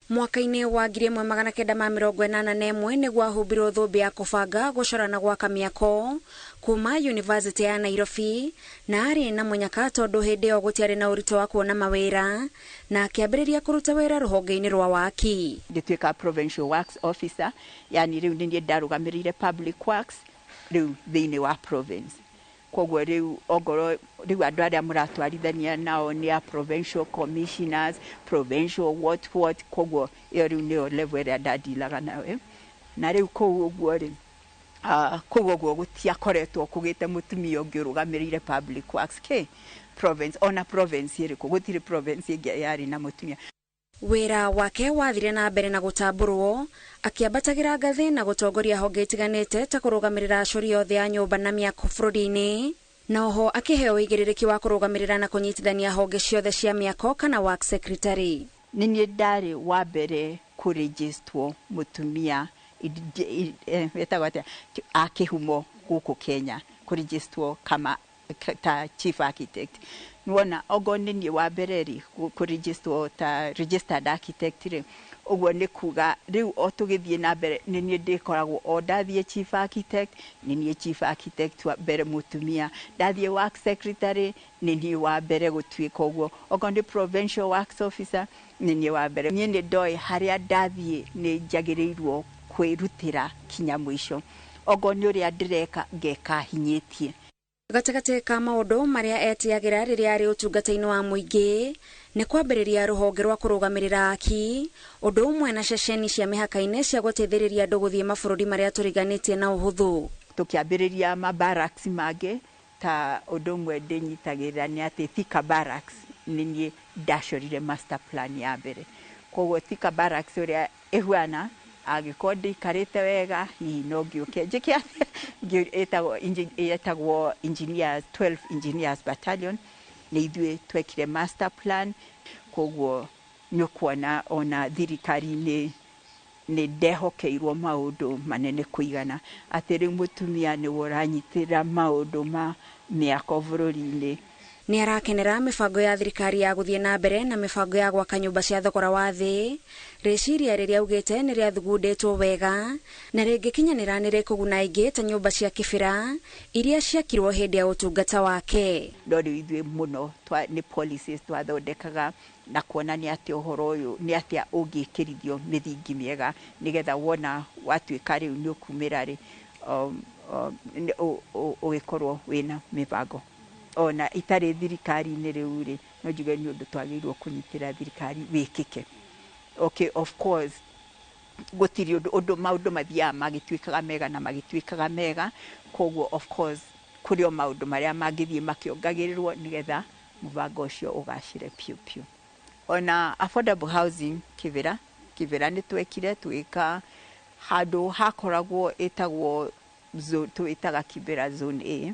Mwaka-inĩ wa 1981 nĩguo ahumbirwo thũmbĩ ya kũbanga, gũcora na gwaka mĩako kuma University ya Nairobi, na arĩ na mũnyaka tondũ hĩndĩ ĩyo gũtiarĩ na ũritũ wa kuona mawĩra, na akĩambĩrĩria kũruta wĩra rũhonge-inĩ rwa waki. Ngĩtuĩka provincial works officer, yani rĩu nĩ niĩ ndarũgamĩrĩire public works rĩu thĩinĩ wa province. Koguo rĩu ongorwo rĩu andũ arĩa mũratwarithania nao nĩ a provincial commissioners, provincial what, koguo ĩyo rĩu nĩyo level ĩrĩa ndandilaga nayo. Na rĩu kũu ũguo rĩ, kũu ũguo gũtiakoretwo kũgĩte mũtumia ũngĩ ũrũgamĩrĩire public works kĩ province, ona province ĩrĩkũ, gũtirĩ province ĩngĩ yarĩ na mũtumia. Wĩra wake wathire na mbere na gũtambũrwo, akĩambatagĩra ngathĩ na gũtongoria honge itiganĩte ta kũrũgamĩrĩra acori othe a nyũmba na mĩako bũrũri-inĩ, na oho akĩheo ũigĩrĩrĩki wa kũrũgamĩrĩra na kũnyitithania honge ciothe cia mĩako kana work secretary. Nĩ niĩ ndarĩ wa mbere kũrĩgĩstwo mũtumia wetagwo atĩa a kĩhumo gũkũ Kenya, kũrĩgĩstwo kama ta chief architect. Nĩwona okorwo nĩ niĩ wa mbere rĩ kũrĩgĩstwo ta registered architect rĩ, ũguo nĩ kuga rĩu o tũgĩthiĩ na mbere nĩ niĩ ndĩkoragwo o ndathiĩ chief architect, nĩ niĩ chief architect wa mbere mũtumia, ndathiĩ work secretary nĩ niĩ wa mbere gũtuĩka ũguo, okorwo nĩ provincial works officer nĩ niĩ wa mbere. Niĩ nĩ ndoĩ harĩa ndathiĩ nĩ njagĩrĩirwo kwĩrutĩra kinya mũico, okorwo nĩ ũrĩa ndĩreka ngeka hinyĩtie. Gatagatĩ ka maũndũ marĩa etĩagĩra rĩrĩa arĩ ũtungata-inĩ wa mũingĩ nĩ kwambĩrĩria rũhonge rwa kũrũgamĩrĩra aki, ũndũ ũmwe na ceceni cia mĩhaka-inĩ cia gũteithĩrĩria andũ gũthiĩ mabũrũri marĩa tũriganĩtie na ũhũthũ. Tũkĩambĩrĩria mabarracks mangĩ, ta ũndũ ũmwe ndĩnyitagĩrĩra nĩ atĩ Thika Barracks nĩ niĩ ndacorire master plan ya mbere. Koguo Thika Barracks ũrĩa ĩhuana, angĩkorwo ndĩikarĩte wega hihi no ngĩũke njĩke ĩtagwo engineers, 12 engineers battalion, nĩ ithuĩ twekire master plan. Koguo nĩ ũkuona ona thirikari-inĩ nĩ ndehokeirwo maũndũ manene kũigana atĩ rĩu mũtumia nĩwe ũranyitĩrĩra maũndũ ma mĩako bũrũri-inĩ. Nĩ arakenera mĩbango ya thirikari ya gũthiĩ na mbere na mĩbango ya gwaka nyũmba cia thogora wa thĩ, rĩciria rĩrĩa augĩte nĩ rĩathugundĩtwo wega na rĩngĩkinyanĩra nĩ rĩkũguna aingĩ ta nyũmba cia kĩbĩra iria ciakirwo hĩndĩ ya ũtungata wake. No rĩu ithuĩ mũno nĩ policies twathondekaga na kuona nĩ atĩa ũhoro ũyũ nĩ atĩa ũngĩkĩrithio mĩthingi mĩega nĩgetha wona watuĩka rĩu nĩ ũkumĩra rĩ, ũgĩkorwo wĩna mĩbango. Ona itarĩ thirikari-inĩ rĩu rĩ, no njuge nĩ ũndũ twagĩrĩirwo kũnyitĩra thirikari wĩkĩke. Okay, of course gũtirĩ ũndũ maũndũ mathiaga magĩtuĩkaga mega na magĩtuĩkaga mega, koguo of course kũrĩ o maũndũ marĩa mangĩthiĩ makĩongagĩrĩrwo nĩgetha mũbango ũcio ũgacĩre piũ piũ. Ona affordable housing Kibera, Kibera nĩ twekire twĩka handũ hakoragwo ĩtagwo twĩtaga Kibera zone A,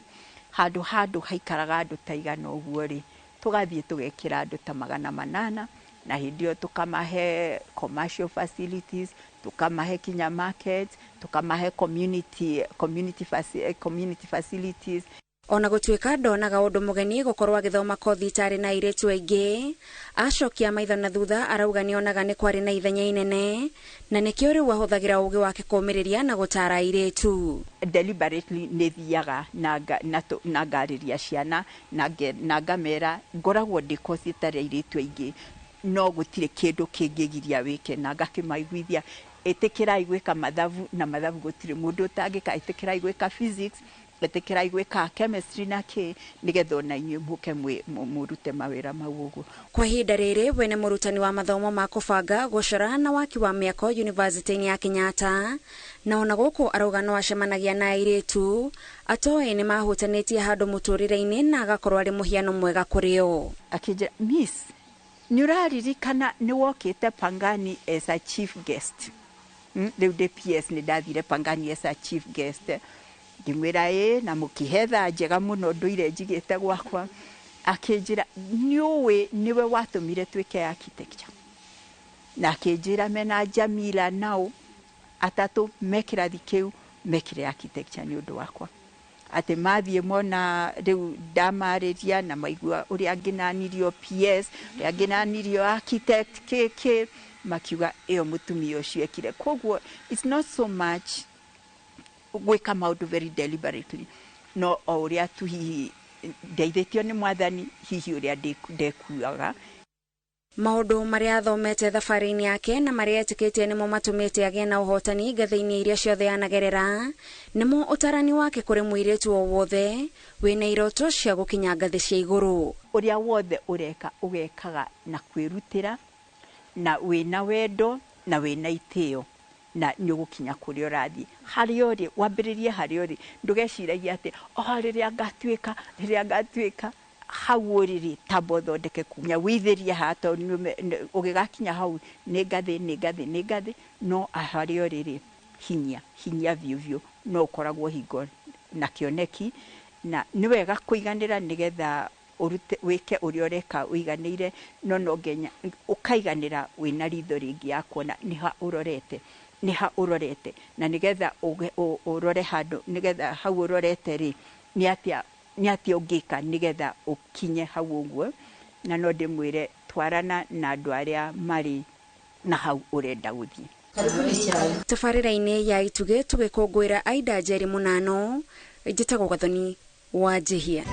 handũ haikaraga andũ ta igana ũguo rĩ, tũgathiĩ tũgekĩra andũ ta 800, na hĩndĩ ĩyo tũkamahe commercial facilities, tũkamahe kinya market, tũkamahe community facilities. Ona gũtuĩka ndonaga ũndũ mũgeni gũkorwo agĩthoma kothi itarĩ na airĩtu aingĩ, acokia maitho na thutha arauga nĩonaga nĩ kwarĩ na ithenya inene na nĩkĩo rĩu ahũthagĩra ũgĩ wake kũũmĩrĩria na gũtara airĩtu. Deliberately nĩ thiaga na ngarĩria ciana na ngamera ngoragwo ndĩ kothi ĩtarĩ airĩtu aingĩ, no gũtirĩ kĩndũ kĩngĩgiria wĩke, na ngakĩmaiguithia ĩtĩkĩrai gwĩka mathabu, na mathabu gũtirĩ mũndũ ũtangĩka, ĩtĩkĩrai gwĩka physics, ĩtĩkĩrai gwĩka chemistry na kĩ, nĩgetha ona inyuĩ mũke mũrute mawĩra mau ũguo. Kwa ihinda rĩrĩ we nĩ mũrutani wa mathomo ma kũbanga, gũcora na waki wa mĩako University-inĩ ya Kenyatta, na ona gũkũ arauga no acemanagia na airĩtu atoĩ nĩ mahutanĩtie handũ mũtũrĩre-inĩ na agakorwo arĩ mũhiano mwega kũrĩ o. Akĩnjĩra, miss, nĩ ũraririkana nĩ wokĩte Pangani as a chief guest? Rĩu ndĩ PS nĩ ndathire Pangani as a chief guest. Ngĩmwĩra ĩĩ, na mũkĩhe thaa njega mũno ndũire njigĩte gwakwa. Akĩnjĩra nĩũĩ nĩwe watũmire twĩke architecture, na akĩnjĩra mena Jamila nao atatũ me kĩrathi kĩu mekire architecture nĩ ũndũ wakwa. Atĩ mathiĩ mona rĩu ndamarĩria na maigua ũrĩa ngĩnanirio PS, ũrĩa ngĩnanirio architect KK, makiuga ĩyo mũtumia ũcio ekire. Koguo it's not so much gwĩka maũndũ very deliberately, no o ũrĩa tu hihi ndeithĩtio nĩ Mwathani, hihi ũrĩa ndekuaga. Maũndũ marĩa athomete thabarĩ-inĩ yake na marĩa etĩkĩtie nĩmo matũmĩte agĩe na ũhotani ngathĩ-inĩ iria ciothe anagerera, nĩmo ũtarani wake kũrĩ mũirĩtu o wothe wĩna iroto cia gũkinya ngathĩ cia igũrũ. Ũrĩa wothe ũreka ũgekaga na kwĩrutĩra na wĩna wendo na wĩna itĩo, na nĩ ũgũkinya kũrĩa ũrathiĩ. Harĩa ũrĩ wambĩrĩrie harĩa ũrĩ, ndũgeciragie atĩ o rĩrĩa ngatuĩka, rĩrĩa ngatuĩka. Hau ũrĩ rĩ, tamba ũthondeke kunya wĩithĩrie haha, tondũ ũgĩgakinya hau nĩ ngathĩ, nĩ ngathĩ, nĩ ngathĩ, no harĩa ũrĩ rĩ, hinya hinya biũ biũ, no ũkoragwo hingo na kĩoneki, na nĩ wega kũiganĩra nĩgetha ũrute wĩke ũrĩa ũreka ũiganĩire, no no nginya ũkaiganĩra wĩna ritho rĩngĩ ya kuona nĩ ha ũrorete, nĩ ha ũrorete, na nĩgetha ũrore handũ, nĩgetha hau ũrorete rĩ, nĩ atĩa, nĩ atĩa ũngĩka nĩgetha ũkinye hau ũguo. Na no ndĩmwĩre twarana na andũ arĩa marĩ na hau ũrenda gũthiĩ. Tabarĩra-inĩ ya Itugĩ tũgĩkũngũĩra Aida Njeri Mũnano, njĩtagwo Gathoni wa Njihia.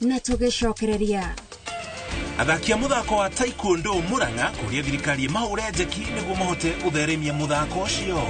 Na tũgĩcokereria athaki a muthako wa taekwondo Murang'a kũria thirikari mahũre njeki nĩguo mahote gũtheremia muthako ũcio.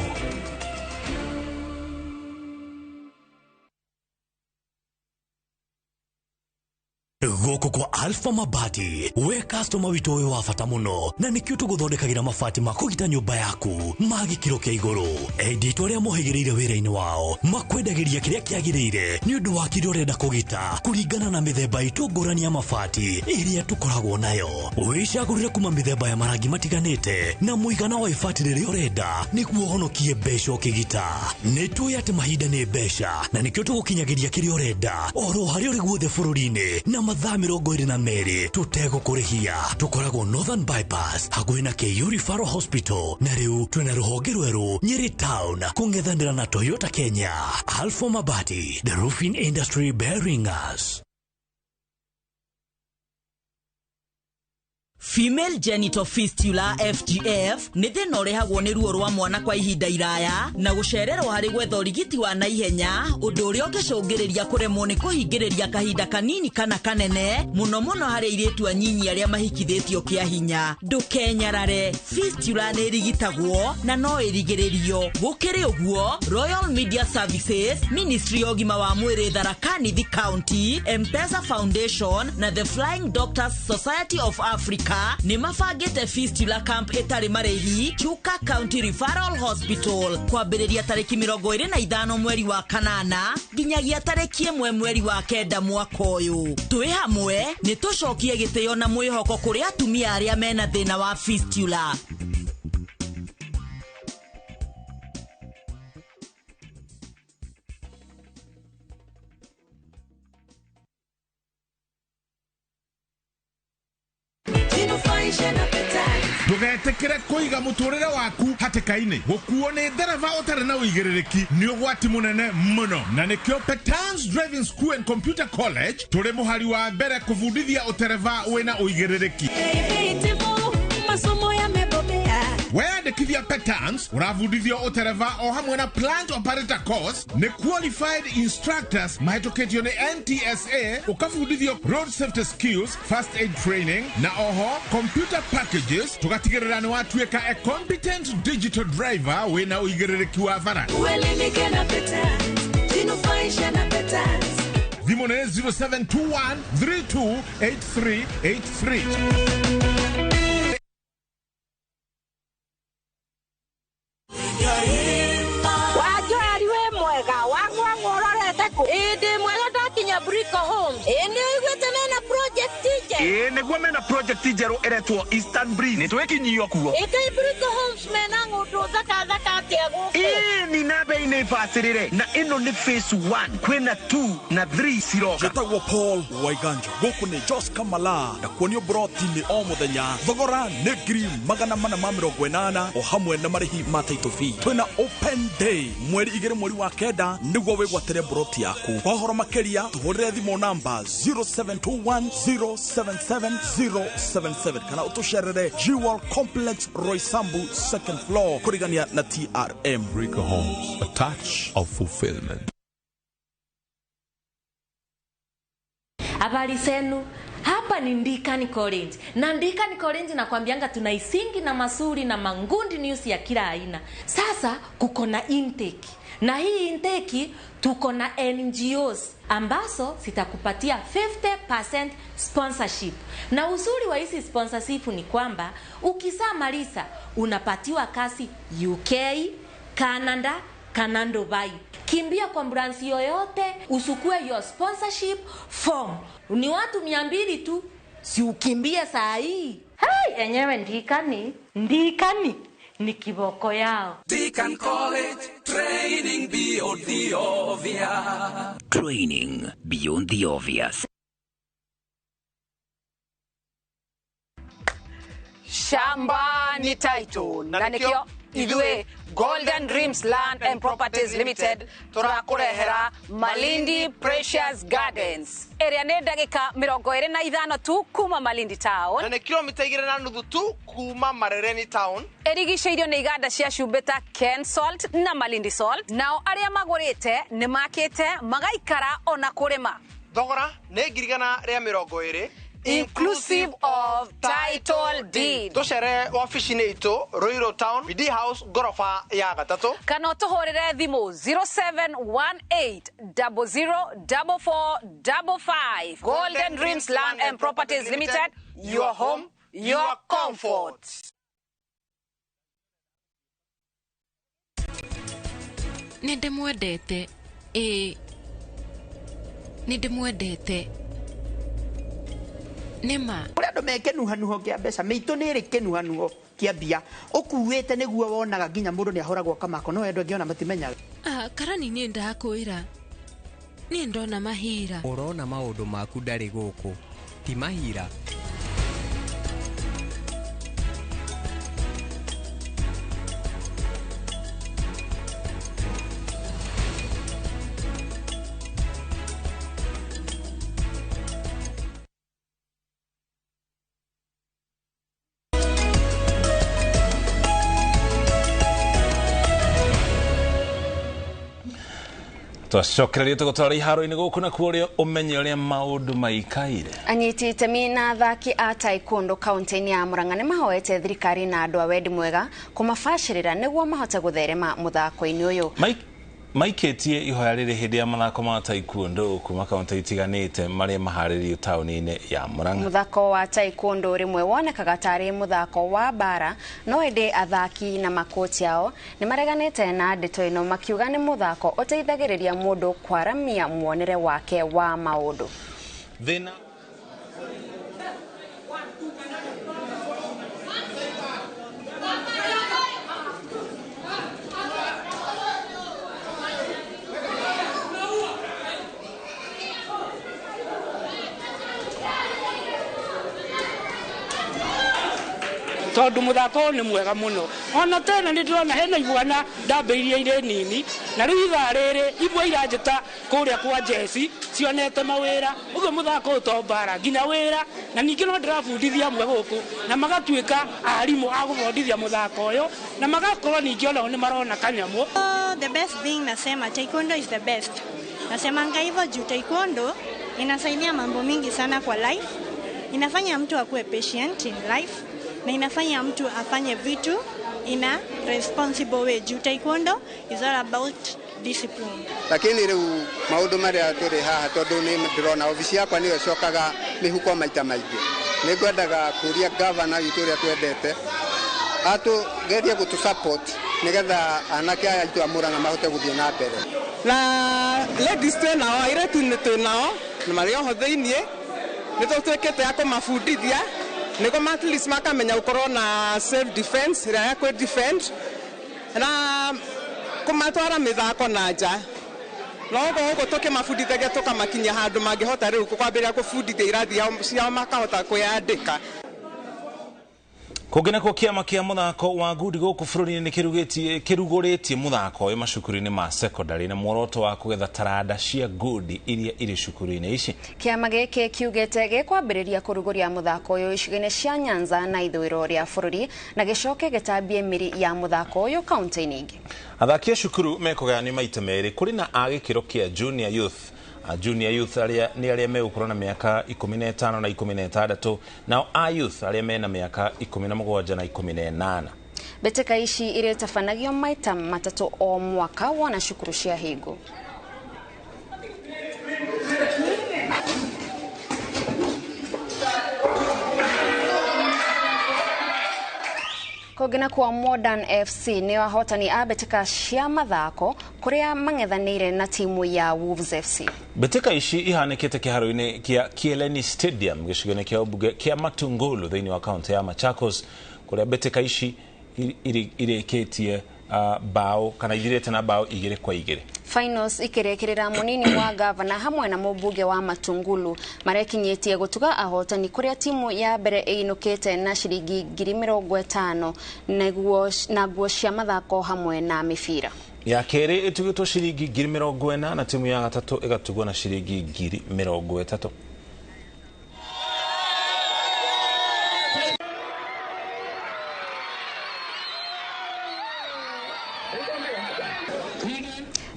Gũkũ kwa Alpha Mabati, we customer witũ ũyũ wa bata mũno, na nĩkĩo tũgũthondekagĩra mabati ma kũgita nyũmba yaku ma gĩkĩro kĩa igũrũ. Endia itũ arĩa mohĩgĩrĩire wĩra-inĩ wao makwendagĩria kĩrĩa kĩagĩrĩire nĩ ũndũ wa kĩrĩa ũrenda kũgita kũringana na mĩthemba itũ ngũrani ya mabati ĩrĩa tũkoragwo nayo. Wĩcagũrĩre kuma mĩthemba ya marangi matiganĩte na mũigana wa ibati rĩrĩa ũrenda nĩguo ũhonokie mbeca ũkĩgita. Nĩ tũĩ atĩ mahinda nĩ mbeca, na nĩkĩo tũgũkinyagĩria kĩrĩa ũrenda oro harĩa ũrĩ guothe bũrũri-inĩ na mathaa 22 tũtegũkũrĩhia. Tũkoragwo Northern Bypass hakuhĩ na KU Referral Hospital, na rĩu twĩna rũhonge rwerũ Nyeri Town kũng'ethanĩra na Toyota Kenya. Alpha Mabati, the roofing industry bearing us. Female genital fistula FGF nĩ thĩna ũrehagwo nĩ ruo rwa mwana kwa ihinda iraya na gũcererwo harĩ gwetha ũrigiti wa naihenya, ũndũ ũrĩa ũngĩcũngĩrĩria kũremwo nĩ kũhingĩrĩria kahinda kanini kana kanene, mũno mũno harĩ airĩtu anyinyi arĩa mahikithĩtio kĩa hinya. Ndũkenyarare, fistula nĩ ĩrigitagwo na no ĩrigĩrĩrio. Gũkĩrĩ ũguo, Royal Media Services, Ministry ya Ũgima wa Mwĩrĩ Tharaka Nithi County, M-Pesa Foundation na The Flying Doctors Society of Africa nĩ mabangĩte fistula camp ĩtarĩ marĩhi Chuka County Referral Hospital kwambĩrĩria tarĩki 25 mweri wa 8 nginyagia tarĩki 1 mweri wa 9 mwaka ũyũ. Twĩ hamwe nĩ tũcokie gĩtĩo na mwĩhoko kũrĩ atumia arĩa mena thĩna wa fistula. Ndũgetĩkĩre kũiga mũtũrĩre waku hatĩka-inĩ. Gũkuo nĩ ndereba ũtarĩ na ũigĩrĩrĩki nĩ ũgwati mũnene mũno, na nĩkĩo Petans Driving School and Computer College tũrĩ mũhari wa mbere kũbundithia ũtereba wĩna ũigĩrĩrĩki. Masomo yamebobea. Weyandĩkithia Petans ũrabundithio ũtereba o hamwe na plant operator course nĩ qualified instructors mahĩtũkĩtio nĩ NTSA, ũkabundithio road safety skills, first aid training na oho computer packages, tũgatigĩrĩra nĩ watuĩka a competent digital driver wĩna ũigĩrĩrĩki wa bara. Uelimike na Petans, jinufaishe na Petans. Thimũ nĩ 0721 328383. Wajoari we mwega wang'wang'wa ũrorete kũ? Ĩ ndĩ mwega ndakinya Brico Homes. Ĩ nĩ ũiguĩte mena project njerũ? Ĩ nĩguo mena project njerũ ĩretwo Eastern Breeze. Nĩ twĩkinyio kuo. Ĩ kaĩ Brico Homes mena ng'ũndũ thaka thaka atĩa gũkũ? Ĩ ni na bei Bei nĩ bacĩrĩre na ĩno nĩ phase 1, kwĩna 2 na 3 ciroka. Njĩtagwo Paul Waiganjo, gũkũ nĩ Jos Kamala, na kuonio broti nĩ o mũthenya. Thogora nĩ 480,000 o hamwe na marĩhi ma title fee. Twĩna open day mweri 2 mweri wa 9 nĩguo wĩgwatĩre broti yaku. Kwa ũhoro makĩria tũhũrĩre thimũ namba 0721077077 kana ũtũcerere Jewel Complex, Roysambu second floor, kũrigania na TRM. Rico Homes, a touch of fulfillment. Habari zenu, hapa ni Ndikani College. Na Ndikani College nakwambianga tuna isingi na masuri na mangundi news ya kila aina. Sasa kuko na intake. Na hii intake tuko na NGOs ambazo zitakupatia 50% sponsorship. Na uzuri wa hizi sponsorship ni kwamba ukishamaliza unapatiwa kazi UK, Canada, kana Dubai. Kimbia kwa branch yoyote usukue your sponsorship form. Ni watu 200 tu, si ukimbie saa hii. Hai, enyewe Ndikani, Ndikani ni kiboko yao. Deacon College, training beyond the obvious. Training beyond the obvious. Shamba ni title na nikio ithuĩ Golden Dreams Land and Properties Limited tũrakũrehera Malindi Precious Gardens ĩrĩa nĩ ndagĩka 25 tu kuma Malindi Town na nĩ kilomita 2.5 tu kuma Marereni Town. Ĩrigicĩirio nĩ iganda cia cumbĩ ta Ken Salt na Malindi Salt. Nao arĩa magũrĩte nĩ makĩte magaikara ona kũrĩma. Thogora nĩ 120,000 inclusive of title deed. Tucere wabici-inĩ itũ Ruiru Town, BD House, ngoroba ya 3, kana ũtũhũrĩre thimũ 0718004455. Golden Dreams Land and Properties Limited, your home, your comfort. Nĩ ndĩmwendete, ĩĩ nĩ ndĩmwendete. Nĩma kũrĩ andũ me kĩnuhanuho kĩa mbeca, mĩitũ nĩ ĩrĩ kĩnuhanuho kĩa mbia ũkuĩte nĩguo wonaga nginya mũndũ nĩ ahũragwo kamako, no andũ angĩ ona matimenyaga. Karani niĩ ndakwĩra niĩ ndona mahira. Ũrona maũndũ maku ndarĩ gũkũ ti mahira. Twacokereria tũgũtwara iharo-inĩ gũkũ na kuo ũrĩa ũmenye ũrĩa maũndũ maikaire. Anyiti itemi na athaki a taekwondo kaunti-inĩ ya Murang'a nĩ mahoete thirikari na andũ a wendi mwega kũmabacĩrĩra nĩguo mahote gũtherema mũthako-inĩ ũyũ. Maikĩtie ihoya rĩrĩ hĩndĩ ya mathako ma taekwondo kuma kaunti itiganĩte marĩa maharĩrĩirio taũni-inĩ ya Murang'a. Mũthako wa taekwondo rĩmwe wonekaga tarĩ mũthako wa mbara, no ĩndĩ athaki na makochi ao nĩ mareganĩte na ndeto ĩno makiuga nĩ mũthako ũteithagĩrĩria mũndũ kwaramia muonere wake wa maũndũ. Thĩna tondu muthako ũyũ nĩ mwega mũno. Ona tena nĩ ndĩrona hena imwana ndambĩrĩirie irĩ nini, na rĩu ithaa rĩrĩ imwe iranjĩta kũrĩa kwa jeci cionete mawĩra. Ũguo mũthako ũyũ to mbara nginya wĩra, na ningĩ no ndĩrabundithia amwe gũkũ na magatuĩka arimũ a gũbundithia mũthako ũyũ, na magakorwo ningĩ onao nĩ marona kanyamũ. The best thing nasema taekwondo is the best. Nasemanga hivyo juu taekwondo inasaidia mambo mingi sana kwa life. Inafanya mtu akuwe patient in life, na inafanya mtu afanye vitu in a responsible way. Juu taekwondo is all about discipline. Lakini riu maundu maria turi haha tondu ni ndirona ofici yakwa niyo cokaga mihuko maita maingi, ni ngwendaga kuria gavana witu uria twendete atugerie gutu support nigetha anake aya aitu a Murang'a mahote guthie na mbere. Na ladies twĩ nao, airĩtu nĩ twĩ nao na marĩ oho thĩiniĩ, nĩ tũtuĩkĩte a kũmabundithia nĩguo at least makamenya gũkorwo na self defense ĩrĩa ya kwĩ defend, na Kũmatwara mĩthako na nja no ũguo tũkĩmabundithagia tũkamakinyia handũ mangĩhota rĩu kwambĩrĩria kũbundithia irathi ciao makahota kwĩyandĩka. Kũngĩ nakuo kĩama kĩa mũthako wa ngundi gũkũ bũrũri-inĩ nĩ kĩrugũrĩtie mũthako ũyũ macukuru-inĩ ma secondary na muoroto wa kũgetha taranda cia ngundi iria irĩ cukuru-inĩ ici. Kĩama gĩkĩ kiugĩte gĩkwambĩrĩria kũrugũria mũthako ũyũ icigo-inĩ cia Nyanza na ithũĩro rĩa bũrũri na gĩcoke gĩtambie mĩri ya mũthako ũyũ kaunti-inĩ ingĩ. Athaki a cukuru mekũgayanio maita merĩ, kũrĩ na a gĩkĩro kĩa junior youth. Junior youth arĩa nĩ arĩa megũkorwo na mĩaka 15 na 16, nao a youth arĩa mena mĩaka 17 na 18. Mbĩtĩka ici irĩtabanagio maita 3 o mwaka wona cukuru cia hingo. Kũngĩ nakuo Modern FC nĩo ahotani a mbĩtĩka cia mathako kũrĩa mang'ethanĩire na timu ya Wolves FC. Mbĩtĩka ici ihanĩkĩte kĩharo-inĩ kĩa Kieleni Stadium gĩcigo-inĩ kĩa ũmbunge kĩa Matungulu thĩinĩ wa kaunti ya Machakos, kũrĩa mbĩtĩka ici irĩkĩtie bao kana ithirĩte na bao 2-2. Finals ikĩrĩkĩrĩra mũnini wa gavana hamwe na mũmbunge wa Matungulu marekinyĩtie gũtuga ahotani kũrĩa timu ya mbere ĩinũkĩte na ciringi 50,000 na nguo cia mathako hamwe na mĩbira. Ya kerĩ ĩtugĩtwo ciringi 40,000 na timu ya gatatũ ĩgatugwo na ciringi 30,000.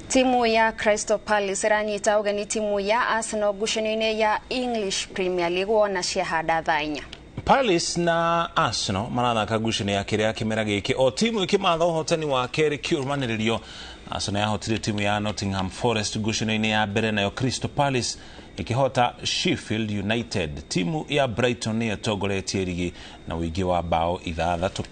Timu ya Crystal Palace ĩranyita ũgeni timu ya Arsenal ngucanio-inĩ ya English Premier League wona ciahanda thaa 4. Palace na Arsenal marathaka ngucanio ya kerĩ ya kĩmera gĩkĩ, o timu ĩkĩmatha ũhotani wa kerĩ kĩũrũmanĩrĩrio. Arsenal yahotire timu ya Nottingham Forest ngucanio-inĩ ya mbere, nayo Crystal Palace ĩkĩhota Sheffield United. Timu ya Brighton nĩyo ĩtongoretie rigi na ũingĩ wa bao 6.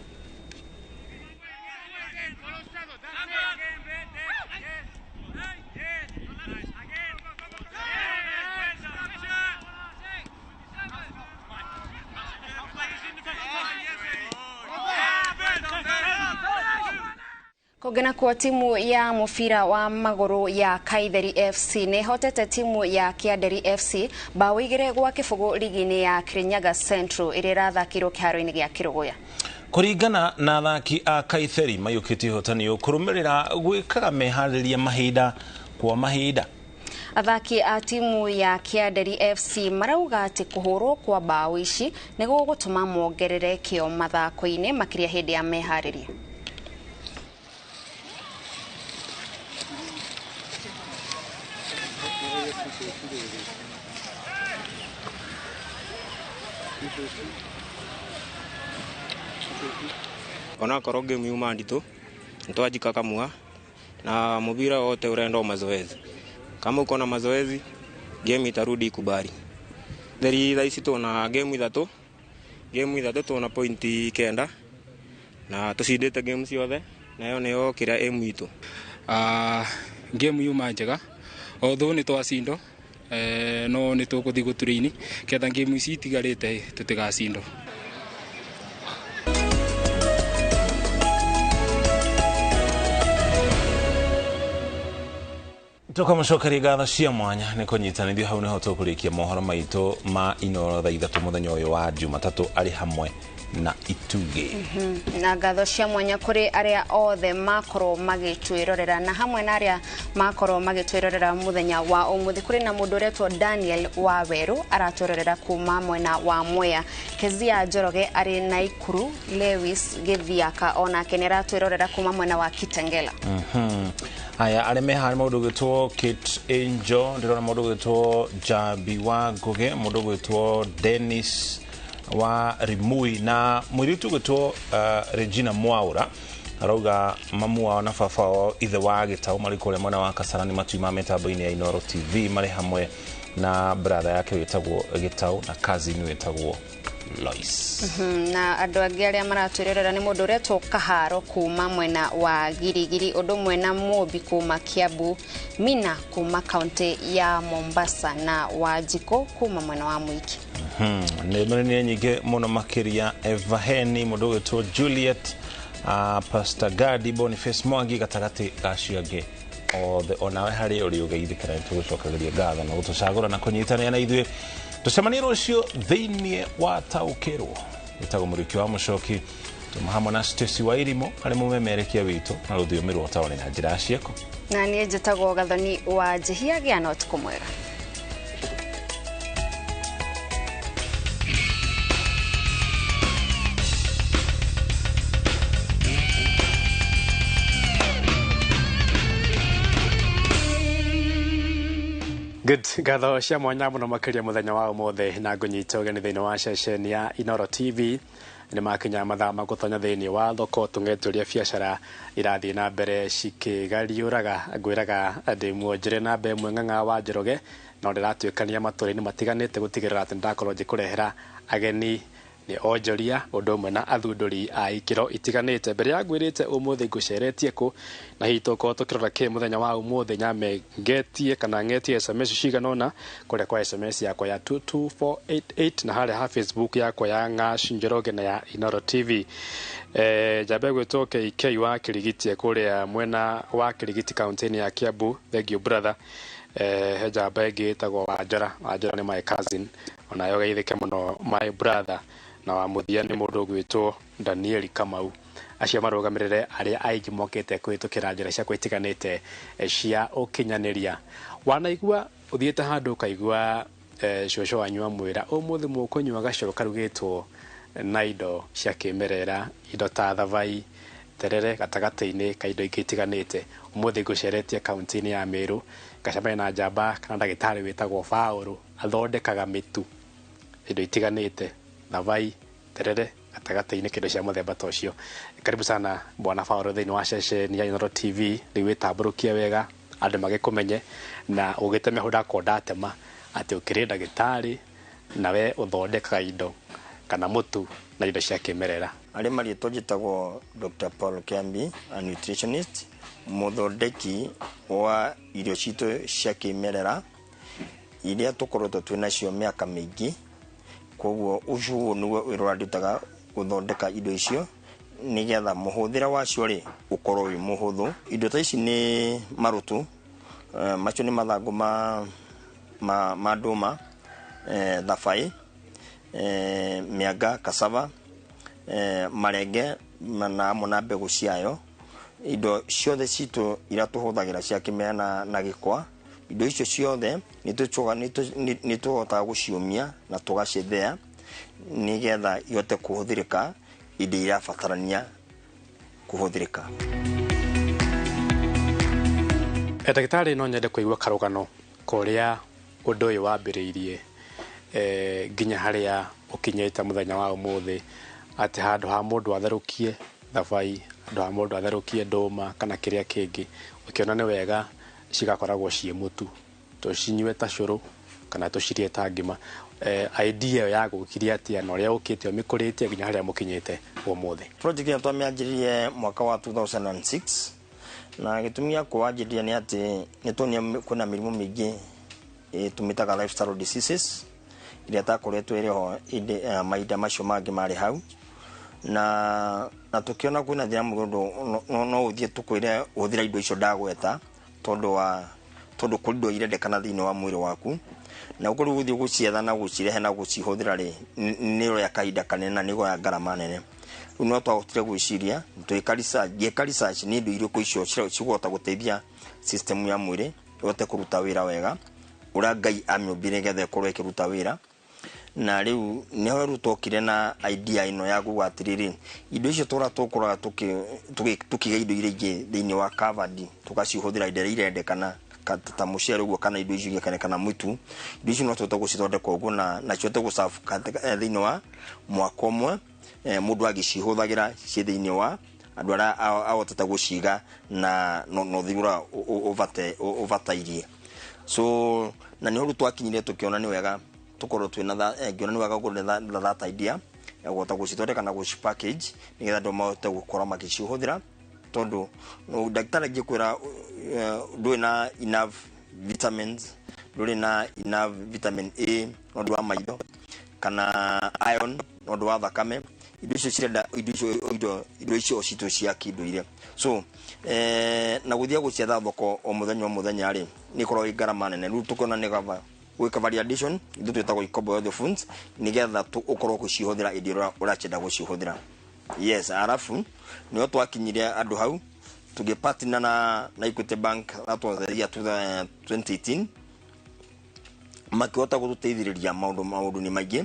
Kũngĩ nakuo timu ya mũbira wa magũrũ ya Kaitheri FC nĩ ĩhotete timu ya Kĩanderi FC bao 2-0 rigi-inĩ ya Kirinyaga Central ĩrĩa ĩrathakĩirwo kĩharo-inĩ gĩa Kĩrũgũya. Kũringana na athaki a Kaitheri maiyũkĩtie ũhotani ũyũ kũrũmĩrĩra gwĩkaga meharĩria mahinda kwa mahinda. Athaki a timu ya Kĩanderi FC marauga atĩ kũhũrwo kwa bao ici nĩ gũgũtũma mongerere kĩo mathako-inĩ makĩria hĩndĩ ya meharĩria. Onakorwo game yuma nditũ nitwajikakamua na mubira wote urenda mazoezi. Kama uko na mazoezi game itarudi ikubali. Theri thaa ici tuna game ithatũ tuna pointi 9 na tucindite game ciothe nayo niyo kiria aim itu. Game yuma njega although ni twacindo no ni tũgũthiĩ gũturaini ketha game ici itigarĩte tũtigacindwo. Tũkamũcokeria ngatho cia mwanya nĩ kũnyitanithio hau nĩho tũkũrĩkia mohoro maitũ ma Inooro thaa 3 mũthenya ũyũ wa Jumatatũ arĩ hamwe na Itugĩ. Na ngatho cia mwanya kũrĩ arĩa othe makorwo magĩtwĩrorera na hamwe na arĩa makorwo magĩtwĩrorera mũthenya wa ũmũthĩ. Kũrĩ na mũndũ ũretwo Daniel Wawerũ aratwĩrorera kuma mwena wa Mwea, Kezia Njoroge arĩ Naikuru, Lewis Gĩthiaka onake nĩ aratwĩrorera kuma mwena wa Kitengela. Aya arĩa me harĩ mũndũ ũgwĩtwo Kate Angel, ndĩrona mũndũ ũgwĩtwo Jambi wa Ngũgĩ, mũndũ ũgwĩtwo Dennis wa Rimui na mũirĩtu ũgwĩtwo Regina Mwaura arauga mamu wao na baba wao ithe wa Gĩtaũ marĩ kũrĩa mwena wa Kasarani matuima mĩtambo-inĩ ya Inooro TV marĩ hamwe na brother yake wĩtagwo Gĩtaũ na cousin wĩtagwo Lois. Na andũ angĩ arĩa maratwĩrorera nĩ mũndũ ũretwo Kaharo kuma mwena wa Girigiri, ũndũ ũmwe na Mũmbi kuma Kiambu, Mina kuma kaunti ya Mombasa na Wanjikũ kuma mwena wa Mwiki. Nĩ nyingĩ mũno makĩria Eva Heni, mũndũ ũgwĩtwo Juliet Pastor Gadi Boniface Mwangi gatagatĩ ga acio angĩ othe onawe harĩ ũrĩ ũgeithĩkĩra nĩtũgũcokageria ngatho na gũtũcagũra na kũnyitanĩra na ithuĩ tũcemanie rũciũ thĩinĩ wa taũkĩrwo ĩtagwo Mũrĩki wa Mũcoki tũma hamwe na Stacy Wairimo arĩ mũmemerekia witũ na rũthiomi rwa taũni na njĩra ya ciĩko na niĩ njĩtagwo Gathoni wa Njihia gĩa na ũtukũ mwega. Good. Ngatho cia mwanya muno makiria muthenya wa umuthi na ngunyita ũgeni thĩinĩ wa ceceni ya Inooro TV nĩ makinya mathaa ma gũtonya thĩinĩ wa thoko tũng'etũria biacara irathiĩ na mbere cikĩgariũraga ngwĩraga ndĩ muonjere na mbe ĩmwe ng'ang'a wa Njoroge no ndĩratuĩkania matũra-inĩ matiganĩte gũtigĩrĩra atĩ nĩndakorwo ngĩkũrehera ageni nĩ onjoria ũndũ ũmwe na athundũri a ikĩro itiganĩte mbere ya ngwĩrĩte ũmũthĩ ngũceretie kũ na hihi tũkorwo tũkĩrora kĩ mũthenya wa ũmũthĩ nyame ngetie kana ngetie SMS cigana ũna kũrĩa kwa SMS yakwa ya 22488 na harĩa ha Facebook yakwa ya Ng'ash Njoroge na ya Inooro TV. Njambe gwĩtwo KK wa Kĩrigiti kũrĩa mwena wa Kĩrigiti kaunti-inĩ ya Kiambu. Thank you brother. He njamba ĩngĩ ĩtagwo Wanjora. Wanjora nĩ my cousin onayo geithĩke mũno my brother. Na wa mũthia nĩ mũndũ ũgwĩtwo Daniel Kamau acio marũgamĩrĩre arĩa aingĩ mokĩte kũhĩtũkĩra njĩra ciakwa itiganĩte cia ũkinyanĩria. Wanaigua ũthiĩte handũ ũkaigua cũcũ wanyu amwĩra ũmũthĩ mũkũnyua gacũrũ karugĩtwo na indo cia kĩmerera indo ta thabai terere gatagatĩ-inĩ ka indo ingĩ itiganĩte. Ũmũthĩ ngũceretie kaunti-inĩ ya Meru ngacemania na njamba kana ndagĩtarĩ wĩtagwo Paũlũ athondekaga mĩtu indo itiganĩte thabai terere gatagatĩ-inĩ kĩndũ cia mũthemba ta ũcio. Karibu sana bwana Paũlũ thĩinĩ wa ceceni ya Inooro TV rĩu wĩtambũrũkie wega andũ magĩkũmenye na ũgĩteme hau ndakorwo ndatema atĩ ũkĩrĩ ndagĩtarĩ nawe ũthondekaga indo kana mũtu na indo cia kĩmerera. Arĩ marĩtwa njĩtagwo Dr. Paul Kiambi, a nutritionist, mũthondeki wa irio citũ cia kĩmerera iria tũkoretwo twĩ nacio mĩaka mĩingĩ. Koguo ũcio nĩguo wĩra ũrĩa ndutaga gũthondeka indo icio nĩgetha mũhũthĩre wacio rĩ ũkorwo wĩ mũhũthũ. Indo ta ici nĩ marũtũ, macio nĩ mathangũ ma ndũma, thabai, mĩanga, cassava, marenge na hamwe na mbegũ ciayo. Indo ciothe citũ iria tũhũthagĩra cia kĩmera na gĩkwa, indo icio ciothe nĩ tũhotaga gũciũmia na tũgacithea nĩgetha ihote kũhũthĩrĩka indo irabatarania kũhũthĩrĩka. Ndagĩtarĩ no nyende kũigua karũgano korĩa ũndũ ũyũ wambĩrĩirie nginya harĩa ũkinyĩte mũthenya wa ũmũthĩ atĩ handũ ha mũndũ atherũkie thabai handũ ha mũndũ atherũkie ndũma kana kĩrĩa kĩngĩ ũkĩona nĩ wega cigakoragwo ciĩ mũtu tũcinyue ta cũrũ kana tũcirie ta ngima. Idea ĩyo yagũkirie atĩa na ũrĩa ũkĩte ũmĩkũrĩtie nginya harĩa mũkinyĩte ũmũthĩ? Project ĩno twamĩanjĩrĩirie mwaka wa 2006 na gĩtũmi gĩa kũwanjĩrĩria nĩ atĩ nĩ tuonire kwĩna mĩrimũ mĩingĩ tũmĩtaga lifestyle diseases iria ĩtakoretwo ĩrĩ ho mahinda macio mangĩ marĩ hau na tũkĩona kwĩna thĩna mũndũ no ũthiĩ tũkwĩre ũhũthĩra indo icio ndagweta tondũ kũrĩ indo irendekana thĩinĩ wa mwĩrĩ waku na ũkorwo ũgũthiĩ gũcietha na gũcirehe na gũcihũthĩra rĩ nĩ ĩroya kahinda kanene na nĩ ĩroya ngarama nene. Rĩu no twahotire gwĩciria ngĩka research nĩ indo irĩkũ icio cikũhota gũteithia system ya mwĩrĩ ĩhote kũruta wĩra wega ũrĩa Ngai amĩũmbire nĩgetha ĩkorwo ĩkĩruta wĩra. Na rĩu nĩho rĩu twokire na idea ĩno ya kuga atĩrĩrĩ indo icio tũra tũkoraga tũkĩiga indo iria ingĩ thĩinĩ wa covered tũgacihũthĩra indo iria irendekana ta mũcere ũguo kana indo icio ingĩ kana mũtu indo icio no tũhote gũcithondeka ũguo na cihote gũserve thĩinĩ wa mwaka ũmwe mũndũ agĩcihũthagĩra ciĩ thĩinĩ wa andũ arĩa ahotete gũciga na no ũthiĩ ũrĩa ũbatairie. So na nĩho rĩu twakinyire tũkĩona nĩ wega tũkorwo twĩna ngĩona nĩ wega gũkorwo na that idea ya kũhota gũcithondeka na gũci package nĩgetha andũ mahote gũkorwo makĩcihũthĩra tondũ ndagĩtarĩ angĩkwĩra ndũrĩ na enough vitamins, ndũrĩ na enough vitamin A nĩ ũndũ wa maitho kana iron nĩ ũndũ wa thakame, Indo icio cirenda indo icio indo icio citũ cia kĩndũire. So na gũthiĩ gũcietha thoko o mũthenya o mũthenya rĩ, nĩ ĩkoragwo ĩ ngarama nene. Rĩu tũkona nĩ gaba gwĩka value addition, ithuĩ twĩtagwo Ikobo Health Foods, nĩgetha ũkorwo ũgĩcihũthĩra hĩndĩ ĩrĩa ũrakĩenda gũcihũthĩra. Yes, arabu nĩho twakinyire andũ hau tũgĩpartner na Equity Bank. That was the year 2018. Makĩhota gũtũteithĩrĩria maũndũ-inĩ maingĩ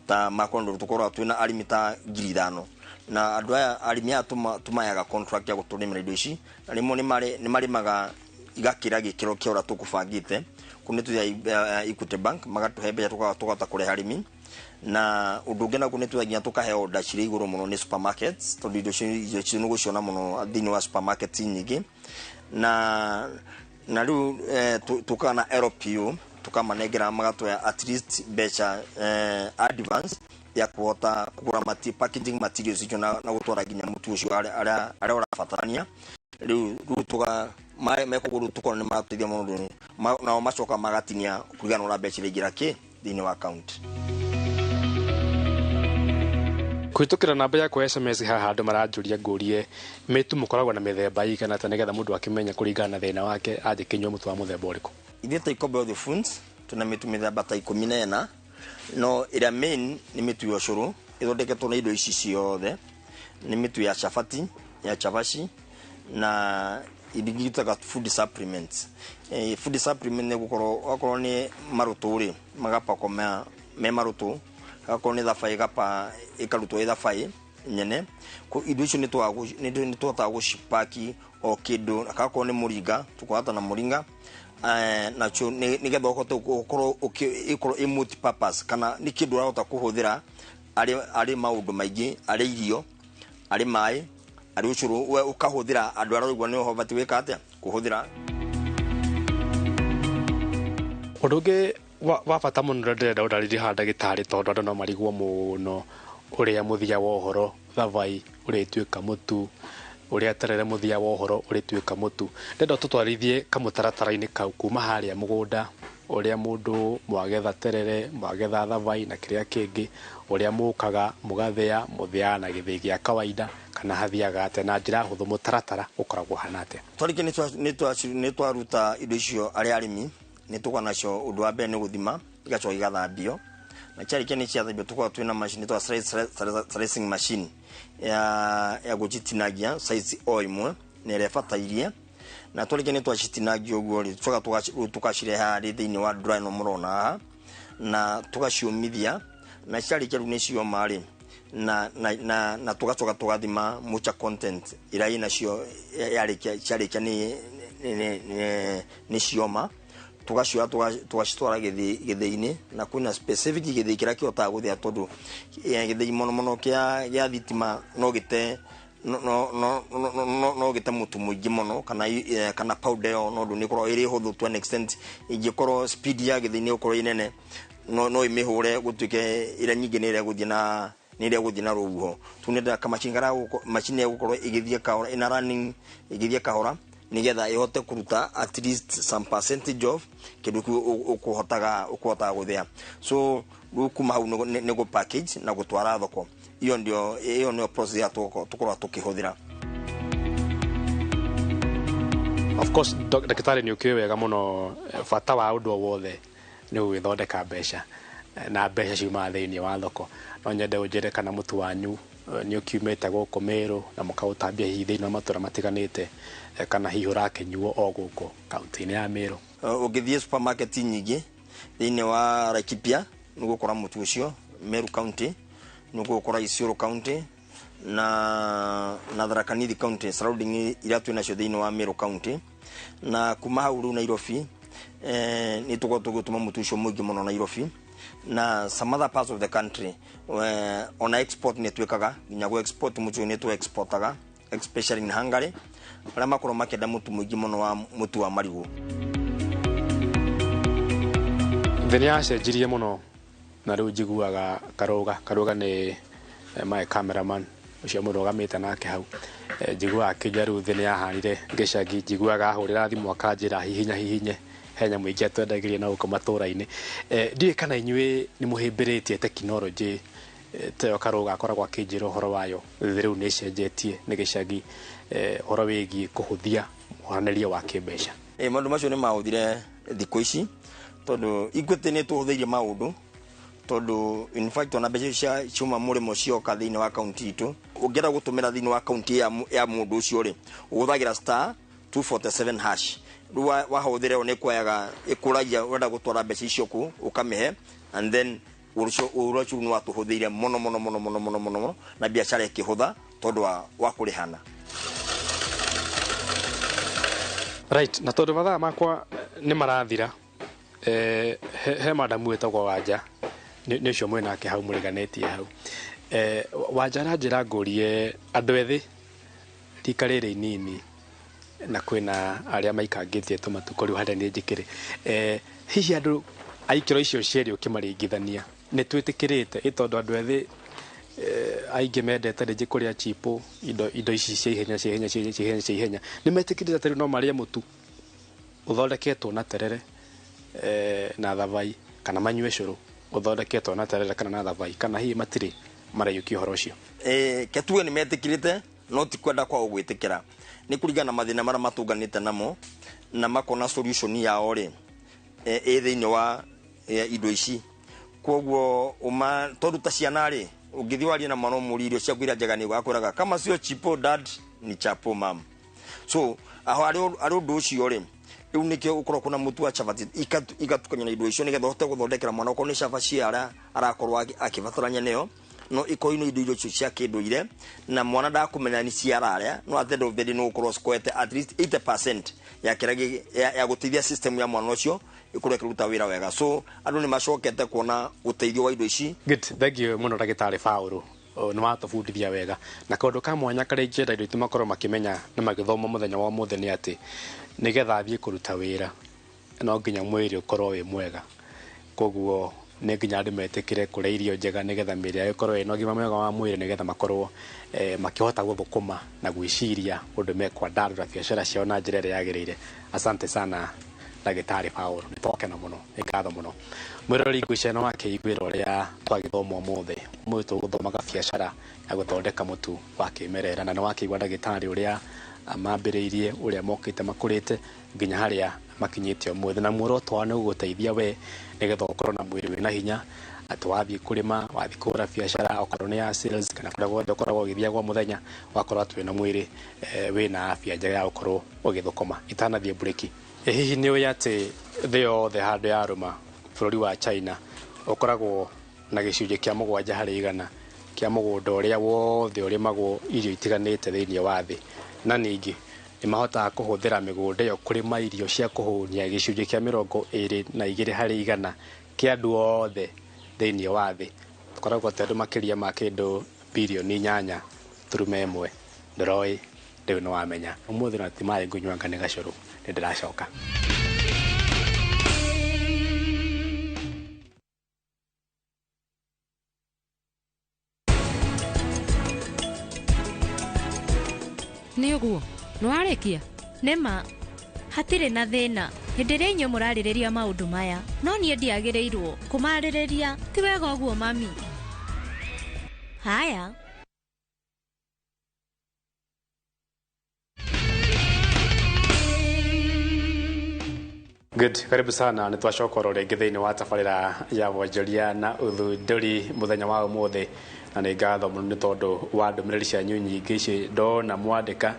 ta makondo. Tũkoragwo twĩna arĩmi ta 5,000, na andũ aya, arĩmi aya tũmaheaga contract ya gũtũrĩmĩra indo ici, na rĩmwe nĩ marĩmaga igakĩra gĩkĩro kĩa ũrĩa tũkũbangĩte. Kũu nĩ tũthiaga Equity Bank magatũhe mbeca, tũkahota kũreha arĩmi. Na ũndũ ũngĩ naguo nĩ tũthiaga nginya tũkaheo order cirĩ igũrũ mũno nĩ supermarkets, tondũ indo icio nĩ gũciona mũno thĩinĩ wa supermarkets nyingĩ. Na rĩu tũkaga na LPO, tũkamanengera, magatũhe at least mbeca advance ya kũhota kũgũra packaging materials icio na gũtwara nginya mũtu ũcio arĩa ũrabatarania. Rĩu tũga mekũgũrũ, tũkona nĩ maratũteithia mũno. Nao macoka magatinia kũringana na ũrĩa mbeca iraingĩra kĩ thĩinĩ wa account. Kũhĩtũkĩra namba yakwa ya SMS haha, andũ maranjũria ngũrie mĩtu mũkoragwo na mĩthemba igana atĩa, nĩgetha mũndũ akĩmenya kũringana na thĩna wake angĩkĩnyua mũtu wa mũthemba ũrĩkũ. Ithuĩ ta Ikobo Health Foods tuna mĩtu mĩthemba ta 14, no ĩrĩa main nĩ mĩtu ya ũcũrũ ĩthondeketwo na indo ici ciothe. Nĩ mĩtu ya chabati, ya chavaci, na indo ingĩ itaga food supplements. Food supplement nĩ gũkorwo okorwo nĩ marũtũ rĩ, magapakwo me marũtũ, akorwo nĩ thabai ĩgapa ĩkarutwo ĩ thabai nyene. Indo icio nĩ tũhotaga gũcipaki o kĩndũ. Akorwo nĩ mũringa, tũkahota na mũringa nacio nĩgetha ũhote gũkorwo ĩkorwo ĩ multi purpose, kana nĩ kĩndũ ũrahota kũhũthĩra arĩ maũndũ maingĩ, arĩ irio, arĩ maĩ, arĩ ũcũrũ. We ũkahũthĩra andũ arĩa ũraigua nĩ ũbatiĩ gwĩka atĩa kũhũthĩra. Ũndũ ũngĩ wa bata mũno ũrĩa ndĩrenda ũndarĩrie haha, ndagĩtarĩ, tondũ andũ no marigwo mũno ũrĩa mũthia wa ũhoro thabai ũrĩtuĩka mũtu, ũrĩa terere mũthia wa ũhoro ũrĩtuĩka mũtu. Ndĩrenda ũtũtwarithie kamũtaratara-inĩ kau kuma harĩa mũgũnda, ũrĩa mũndũ mwagetha terere, mwagetha thabai na kĩrĩa kĩngĩ, ũrĩa mũkaga mũgathĩa, mũthĩaga na gĩthĩi gĩa kawaida kana hathiaga atĩa? Na njĩra hũthũ, mũtaratara ũkoragwo ũhana atĩa? Twarĩkia nĩ twaruta indo icio arĩ arĩmi, nĩ tũkoragwo nacio. Ũndũ wa mbere nĩ gũthima, igacoka igathambio, na ciarĩkia nĩ ciathambio, tũkoragwo twĩna machine twa slicing machine ya gũcitinagia size o ĩmwe na ĩrĩa ĩbatairie. Na twarĩkia nĩ twacitinagia ũguo rĩ, tũcoka rĩu tũkacirehe harĩ thĩinĩ wa drawer ĩno mũrona haha, na tũgaciũmithia. Na ciarĩkia rĩu nĩ cioma rĩ, na tũgacoka tũgathima moisture content ĩrĩa ĩnacio. Yarĩkia, ciarĩkia nĩ cioma, tũgacioya, tũgacitwara gĩthĩi-inĩ, na kwĩna specific gĩthĩi kĩrĩa kĩhotaga gũthĩa, tondũ gĩthĩi mũno mũno kĩa thitima no gĩte no no no no no no gĩte mũtu mũingĩ mũno kana powder ĩyo, no ũndũ nĩ ĩkoragwo ĩrĩ hũthũ to an extent. Ingĩkorwo speed ya gĩthĩi nĩ ĩgũkorwo ĩ nene, no ĩmĩhũre gũtuĩke ĩrĩa nyingĩ nĩ ĩrĩa ĩgũthiĩ na rũhuho. Tu nĩ kamacini karĩa macini ĩgũkorwo ĩgĩthiĩ kahora, ĩna running ĩgĩthiĩ kahora, nĩgetha ĩhote kũruta at least some percentage of kĩndũ kĩu ũkũhotaga gũthĩa. So rĩu kuma hau nĩ gũ package na gũtwara thoko. Iyo ndio, ĩyo nĩyo process ya tũkoragwo tũkĩhũthĩra. Of course, ndagĩtarĩ, nĩ ũkĩũĩ wega mũno bata wa ũndũ o wothe nĩ gũgĩthondeka mbeca, na mbeca ciumaga thĩinĩ wa thoko. No nyende ũnjĩre kana mũtu wanyu nĩ ũkiumĩte gũkũ Mĩrũ na mũkaũtambia hihi thĩinĩ wa matũra matiganĩte, kana hihi ũrakĩnyuo o gũkũ kaunti-inĩ ya Mĩrũ? Ũngĩthiĩ supermarket nyingĩ thĩinĩ wa Laikipia nĩ ũgũkora mũtu ũcio, Meru County nĩ ũgũkora, Isiolo County na Tharaka Nithi County, surrounding iria twĩ nacio thĩinĩ wa Meru County. Na kuma hau rĩu Nairobi, nĩ tũkoragwo tũgĩtũma mũtu ũcio mũingĩ mũno Nairobi na some other parts of the country. Ona export nĩ twĩkaga, nginya gũ export mũtu ũyũ nĩ tũ exportaga, especially in Hungary, arĩa makorwo makĩenda mũtu mũingĩ mũno wa mũtu wa marigũ. Thĩ nĩ yacenjirie mũno, na rĩu njiguaga Karũga nĩ my cameraman ũcio mũrũgamĩte nake hau. Njiguaga akĩnja rĩu thĩ nĩ yahanire gĩcagi. Njiguaga ahũrĩra thimũ akanjĩra hihinya hihinye he nyamũ ingĩ atwendagĩria na gũkũ matũra-inĩ. Ndiũĩ kana inyuĩ nĩ mũhĩmbĩrĩtie tekinoronjĩ Teo Karuga akoragwo akĩnjĩra ũhoro wayo rĩu nĩ ĩcenjetie nĩ gĩcagi, ũhoro wĩgiĩ kũhũthia mũharanĩrie wa kĩmbeca. Maũndũ macio nĩ mahũthire thikũ ici tondũ Equity nĩ tũhũthĩirie maũndũ, tondũ in fact ona mbeca cia ciuma mũrĩmo cioka thĩinĩ wa kaunti itũ, ũngĩenda gũtũmĩra thĩinĩ wa kaunti ya mũndũ ũcio rĩ, ũhũthagĩra *247#. Rĩu wahũthĩra ĩyo nĩ kuoyaga ĩkũragia ũrenda gũtwara mbeca icio kũ, ũkamĩhe, and then ũhoro ũcio nĩ watũhũthĩire mũno mũno mũno mũno mũno mũno, na biacara ĩkĩhũtha tondũ wa kũrĩhana. Right, na tondũ mathaa makwa nĩ marathira, he madamu wĩtagwo Wanja, nĩ ũcio mwĩnake hau mũrĩganĩtie hau. Wanja aranjĩra ngũrie andũ ethĩ rika rĩrĩ inini na kwĩna arĩa maikangĩtie tũmatukũ rĩu harĩa niĩ njĩkĩrĩ, hihi andũ a ikĩro icio cierĩ ũkĩmaringithania nĩ twĩtĩkĩrĩte ĩ tondũ andũ ethĩ aingĩ mendete rĩngĩ kũrĩa chipo, indo ici cia ihenya cia ihenya cia ihenya cia ihenya, nĩ metĩkĩrĩte atĩ rĩu no marĩe mũtu ũthondeketwo na terere na thabai, kana manyue cũrũ ũthondeketwo na terere kana na thabai, kana hihi matirĩ maraiyũkia ũhoro ũcio? Ke tuge nĩ metĩkĩrĩte, no ti kwenda kwao gwĩtĩkĩra, nĩ kũringana na mathĩna marĩa matũnganĩte namo na makona solution yao rĩ ĩ thĩinĩ wa indo ici. Koguo uma tondũ ta ciana rĩ, ũngĩthiĩ warie na mwana ũmũrie irio ciaku iria njega nĩ ũgakwĩraga kama sio chipo dad ni chapo mam. So aho arĩ ũndũ ũcio rĩ, rĩu nĩkĩo ũkorwo kuna mũtu wa chapati igatukanywo na indo icio nĩgetha ũhote gũthondekera mwana okorwo nĩ cabaci arakorwo akĩbatarania nĩyo, no ikorwo ino indo icio cia kĩndũire na mwana ndakũmenya nĩ cia ararĩa, no at the end of the day no ũkorwo cikwete at least 80% ya kĩrĩa ya gũteithia system ya mwana ũcio ĩkorwo ĩkĩruta wĩra wega. So andũ nĩ macokete kuona ũteithio wa indo ici. Good, thank you mũno ndagĩtarĩ Paũlũ, nĩ watũbundithia wega. Na kaũndũ ka mwanya karĩa ingĩenda andũ aitũ makorwo makĩmenya na magĩthoma mũthenya wa ũmũthĩ nĩ atĩ nĩgetha athiĩ kũruta wĩra no nginya mwĩrĩ ũkorwo wĩ mwega. Koguo nĩ nginya andũ metĩkĩre kũrĩa irio njega nĩgetha mĩĩrĩ yao ĩkorwo ĩna ũgima mwega wa mwĩrĩ, nĩgetha makorwo makĩhota gũthũkũma na gwĩciria ũndũ mekwandarũra biacara ciao na njĩra ĩrĩa yagĩrĩire. Asante sana ndagĩtarĩ Paũlũ, nĩ twakena mũno, nĩ ngatho mũno. Mwĩroreri ngwĩciria nĩ wakĩiguĩra ũrĩa twagĩthoma ũmũthĩ. Ũmũthĩ tũgũthomaga biacara ya gũthondeka mũtu wa kĩmerera, na nĩ wakĩigua ndagĩtarĩ ũrĩa mambĩrĩirie, ũrĩa mokĩte makũrĩte nginya harĩa makinyĩte ũmũthĩ, na muoroto wao nĩ gũgũteithia we nĩgetha ũkorwo na mwĩrĩ wĩna hinya, atĩ wathiĩ kũrĩma, wathiĩ kũhũra biacara, okorwo nĩ ya sales kana kũrĩa guothe ũkoragwo ũgĩthiĩ kwa mũthenya, ũgakorwo atĩ wĩna mwĩrĩ wĩna afya njega ya gũkorwo ũgĩthũkũma. Itanathiĩ mburĩki, hihi nĩ ũĩ atĩ thĩ yothe handũ yarũma bũrũri wa China ũkoragwo na gĩcunjĩ kĩa 7% kĩa mũgũnda ũrĩa wothe ũrĩmagwo irio itiganĩte thĩinĩ wa thĩ, na ningĩ nĩ mahotaga kũhũthĩra mĩgũnda ĩyo kũrĩma irio cia kũhũnia gĩcunjĩ kĩa 22% kĩa andũ othe thĩinĩ wa thĩ. Tũkoragwo atĩ andũ makĩria ma kĩndũ birioni 8.1. Ndũroĩ, rĩu nĩ wamenya. Ũmũthĩ na ti maĩ ngũnyua anga nĩ gacũrũ, nĩ ndĩracoka. Nĩ ũguo nĩ warĩkia? Nĩma hatirĩ na thĩna hĩndĩ ĩrĩa inyuĩ mũrarĩrĩria maũndũ maya, no niĩ ndiagĩrĩirwo kũmarĩrĩria. Ti wega ũguo mami. Haya. Good, karibu sana. Nĩ twacoka oro rĩngĩ thĩinĩ wa tabarĩra ya wonjoria na ũthundũri mũthenya wa ũmũthĩ, na nĩ ngatho mũno nĩ tondũ wa ndũmĩrĩri cianyu nyingĩ ici ndona mwandĩka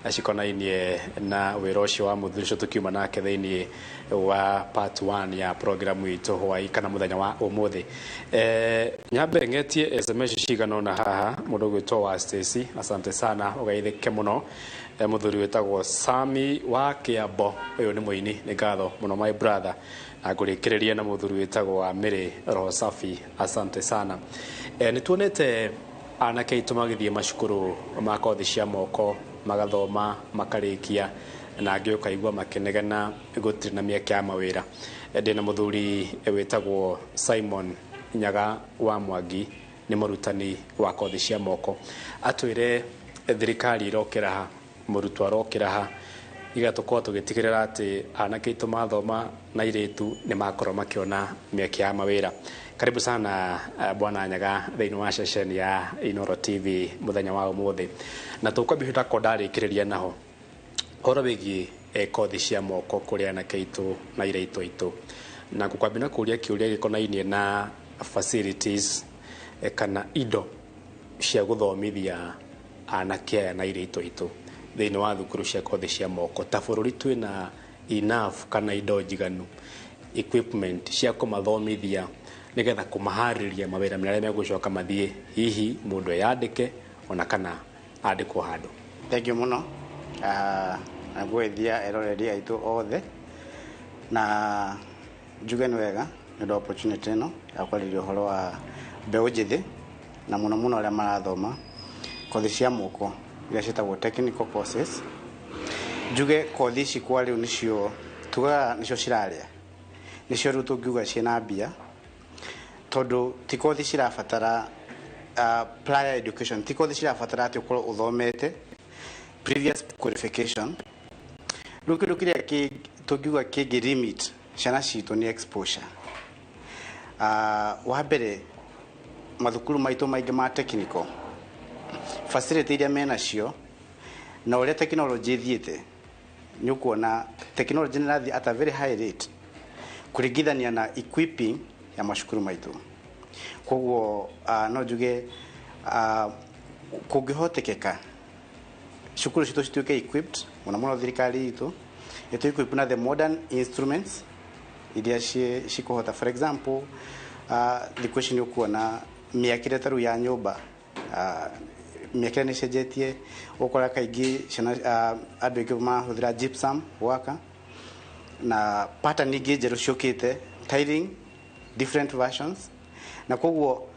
cikonainie na wĩra ũcio wa mũthuri ũcio tũkiuma nake thĩinĩ wa part 1 ya programu itũ hwai kana mũthenya wa ũmũthĩ. Nyambe ng'etie SMS cigana ũna haha. Mũndũ ũgwĩtwo wa Stacy, asante sana, ũgeithĩke mũno. Mũthuri wĩtagwo Sami wa Kĩambo, ũyũ nĩ mũini, nĩ ngatho mũno my brother. Na ngũrĩkĩrĩria na mũthuri wĩtagwo wa Mĩrĩ Roho Safi, asante sana. Nĩ tuonete anake aitũ magĩthiĩ macukuru ma kothi cia moko, magathoma makarĩkia, na angĩ ũkaigua makĩnegena gũtirĩ na mĩeke ya mawĩra. Ndĩna mũthuri wĩtagwo Simon Nyaga wa Mwangi, nĩ mũrutani wa kothi cia moko. Atwĩre thirikari ĩrokĩra ha, mũrutwo arokĩra ha, Nĩgetha tũkorwo tũgĩtigĩrĩra atĩ anake aitũ mathoma na airĩtu nĩ makorwo makĩona mĩeke ya mawĩra. Karibu sana Bwana Nyaga thĩinĩ wa ceceni ya Inooro TV mũthenya wa ũmũthĩ. Na tũkwambia ndakorwo ndarĩkĩrĩria naho ũhoro wĩgiĩ kothi cia moko kũrĩ anake aitũ na airĩtu aitũ, na ngũkwambia na kũria kĩũria gĩkonainie na facilities kana indo cia gũthomithia anake aya na airĩtu aitũ thĩinĩ wa thukuru cia kothi cia moko. Ta bũrũri twĩna enough kana indo njiganu, equipment cia kũmathomithia nĩgetha kũmaharĩria mawĩra marĩa megũcoka mathiĩ, hihi mũndũ eyandĩke ona kana andĩkwo handũ? Thank you mũno. Na ngwĩthia eroreri aitũ othe na njuge nĩ wega nĩ ũndũ wa opportunity ĩno ya kwarĩria ũhoro wa mbeũ njĩthĩ na mũno mũno arĩa marathoma kothi cia moko iria ciĩtagwo technical courses. Njuge kothi ici kwa rĩu nĩcio tugaga nĩcio cirarĩa, nĩcio rĩu tũngiuga ciĩna mbia, tondũ ti kothi cirabatara prior education, ti kothi cirabatara atĩ ũkorwo ũthomete previous qualification. Rĩu kĩndũ kĩrĩa tũngiuga kĩngĩ limit ciana citũ nĩ exposure. Wa mbere, mathukuru maitũ maingĩ ma technical facility iria menacio na ũrĩa technology ĩthiĩte, nĩ ũkuona technology nĩ ĩrathiĩ at a very high rate kũringithania na equipping ya macukuru maitũ. Koguo no njuge kũngĩhotekeka cukuru citũ cituĩke equipped, mũno mũno thirikari itũ ĩtũ equip na the modern instruments iria cikũhota. For example, thikũ ici nĩ ũkuona mĩakĩre ta rĩu ya nyũmba, mĩakĩre nĩ ĩcenjetie. Ũkora kaingĩ ciana, andũ aingĩ marahũthĩra gypsum gwaka, na pattern ingĩ njerũ ciũkĩte, tiling, different versions, na koguo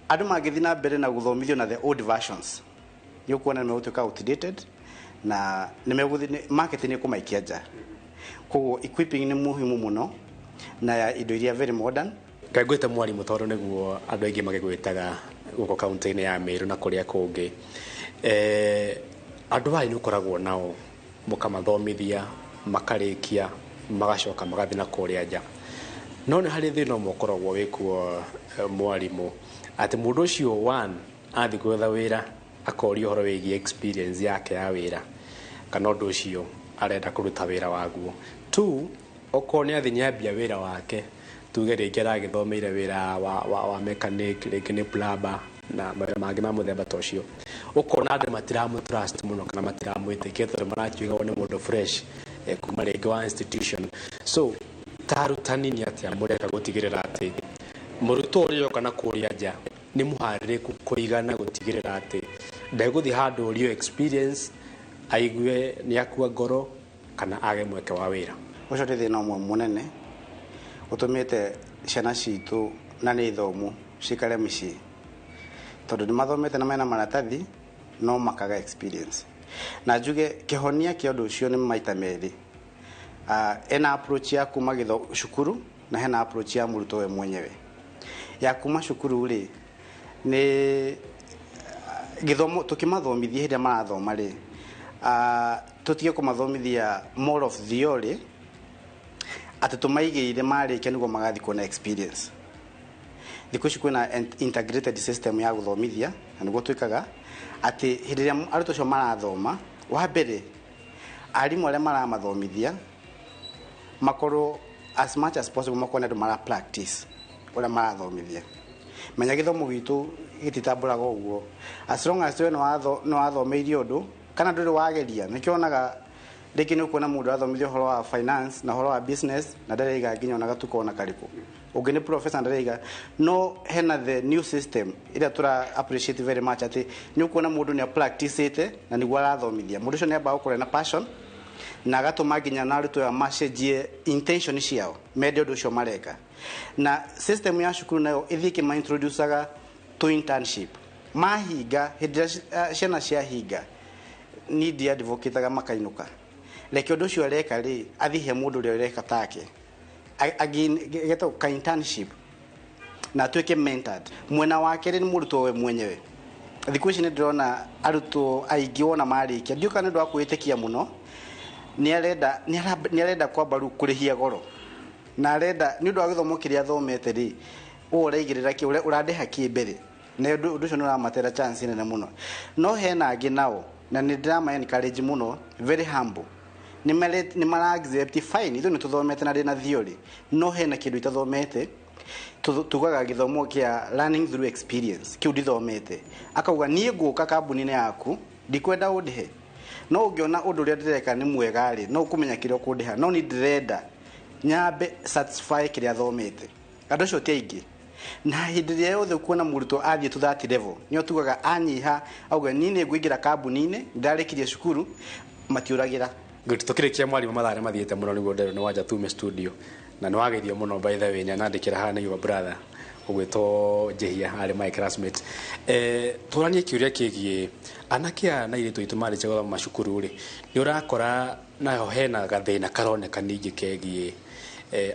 andũ mangĩthiĩ na mbere na gũthomithio na the old versions, nĩ ũkuona nĩ megũtuĩka outdated na nĩ megũthiĩ market nĩ ĩkũmaikia nja. Koguo equipping nĩ muhimu mũno na ya indo iria very modern. Ngai ngwĩte mwarimũ tondũ nĩguo andũ aingĩ magĩgwĩtaga gũkũ kaunti-inĩ ya Meru na kũrĩa kũngĩ. Andũ aya nĩ ũkoragwo nao mũkamathomithia, makarĩkia, magacoka magathiĩ na kũrĩa nja, no nĩ harĩ thĩna ũmwe ũkoragwo wĩkuo, mwarimũ, atĩ mũndũ ũcio one athiĩ gwetha wĩra akorio ũhoro wĩgiĩ experience yake ya wĩra kana ũndũ ũcio arenda kũruta wĩra waguo. Two, okorwo nĩ athiĩ nĩambia wĩra wake, tuge rĩngĩ aragĩthomeire wĩra wa mechanic, rĩngĩ nĩ plumber na mawĩra mangĩ ma mũthemba ta ũcio, ũkona andũ matiramũ trust mũno kana matiramwĩtĩkia tondũ marakiuga nĩ mũndũ fresh kuma rĩngĩ wa institution. So ta arutani nĩ atĩa mũreka gũtigĩrĩra atĩ mũrutwo ũrĩa oka na kũrĩa nja nĩ mũharĩrĩku kũigana gũtigĩrĩra atĩ ndegũthiĩ handũ ũrio experience aigue nĩ akua ngoro kana age mweke wa wĩra? Ũcio nĩ thĩna ũmwe mũnene ũtũmĩte ciana citũ na nĩ thomu cikare mĩciĩ, tondũ nĩ mathomete na mena maratathi no makaga experience. Na njuge kĩhonia kĩa ũndũ ũcio nĩ maita merĩ. Ena approach ya kuma gĩtho cukuru na hena approach ya mũrutwo we mwenyewe. Ya kuma cukuru rĩ, nĩ gĩthomo tũkĩmathomithia hĩndĩ ĩrĩa marathoma rĩ, tũtige kũmathomithia more of theory, atĩ tũmaigĩire marĩkia nĩguo magathiĩ kuona experience. Thikũ ici kwĩna integrated system ya gũthomithia, na nĩguo twĩkaga atĩ hĩndĩ ĩrĩa arutwo acio marathoma, wa mbere arimũ arĩa maramathomithia makorwo as much as possible makorwo nĩ andũ mara practice ũrĩa marathomithia. Menya gĩthomo gitũ gĩtitambũraga ũguo, as long as we nĩ wathomeirie ũndũ kana ndũrĩ wageria. Nĩkĩo wonaga rĩngĩ nĩ ũkuona mũndũ arathomithia ũhoro wa finance na ũhoro wa business na ndaraiga nginya ona gatuko ona karĩkũ, ũngĩ nĩ professor ndaraiga. No hena the new system ĩrĩa tũra appreciate very much, atĩ nĩ ũkuona mũndũ nĩ practiceĩte na nĩguo arathomithia. Mũndũ ũcio nĩ ambaga gũkorwo na passion na agatũma nginya na arutwo aya macenjie intention ciao, mende ũndũ ũcio mareka. Na system ya cukuru nayo ĩthiĩ ĩkĩma introducaga to internship mahinga. Hĩndĩ ĩrĩa ciana ciahinga ni ndi advocataga makainũka, reke ũndũ ũcio areka rĩ athiĩ he mũndũ ũrĩa ũreka take getwo ka internship na atuĩke mentored. Mwena wa kerĩ nĩ mũrutwo we mwenyewe. Thikũ ici nĩ ndĩrona arutwo aingĩ wona marĩkia, ndiũĩ kana nĩ ũndũ wa kwĩĩtĩkia mũno, Nĩ arenda kwamba rĩu kũrĩhia goro, na arenda nĩ ũndũ wa gĩthomo kĩrĩa athomete rĩ, ũũ ũraigĩrĩra kĩ, ũrandĩha kĩ mbere, na ũndũ ũcio nĩ ũramatera chance nene mũno. No hena angĩ nao, na nĩ ndĩrama encourage mũno, very humble, nĩ mara accept, fine, ithuĩ nĩ tũthomete na ndĩna theory, no hena kĩndũ itathomete. Tugaga gĩthomo kĩa learning through experience, kĩu ndithomete. Akauga, niĩ ngũka kambuni-inĩ yaku, ndikwenda ũndĩhe, no ũngĩona ũndũ ũrĩa ndĩreka nĩ mwega rĩ, no ũkũmenya kĩrĩa ũkũndĩha, no ni ndĩrenda nyambe satisfy kĩrĩa thomete. Andũ acio ti aingĩ, na hĩndĩ ĩrĩa yothe ũkuona mũrutwo athiĩ to that level, nĩo tugaga anyiha, auga niĩ nĩ ngũingĩra kambuni-inĩ, ndarĩkirie cukuru, matiũragĩra. Good. Tukĩrĩkia, mwarimũ, mathaa nĩ mathiĩte mũno, nĩguo nderwo nĩ wanja tume studio, na nĩ wageithio mũno. By the way, nyanandĩkĩra haha nĩ your brother ũgwĩtwo Njehia, arĩ my classmate. Tũranie kĩũria kĩgiĩ anake aya na airĩtu aitũ marĩkia gũthoma macukuru rĩ, nĩ ũrakora naho hena gathĩna karoneka ningĩ kegiĩ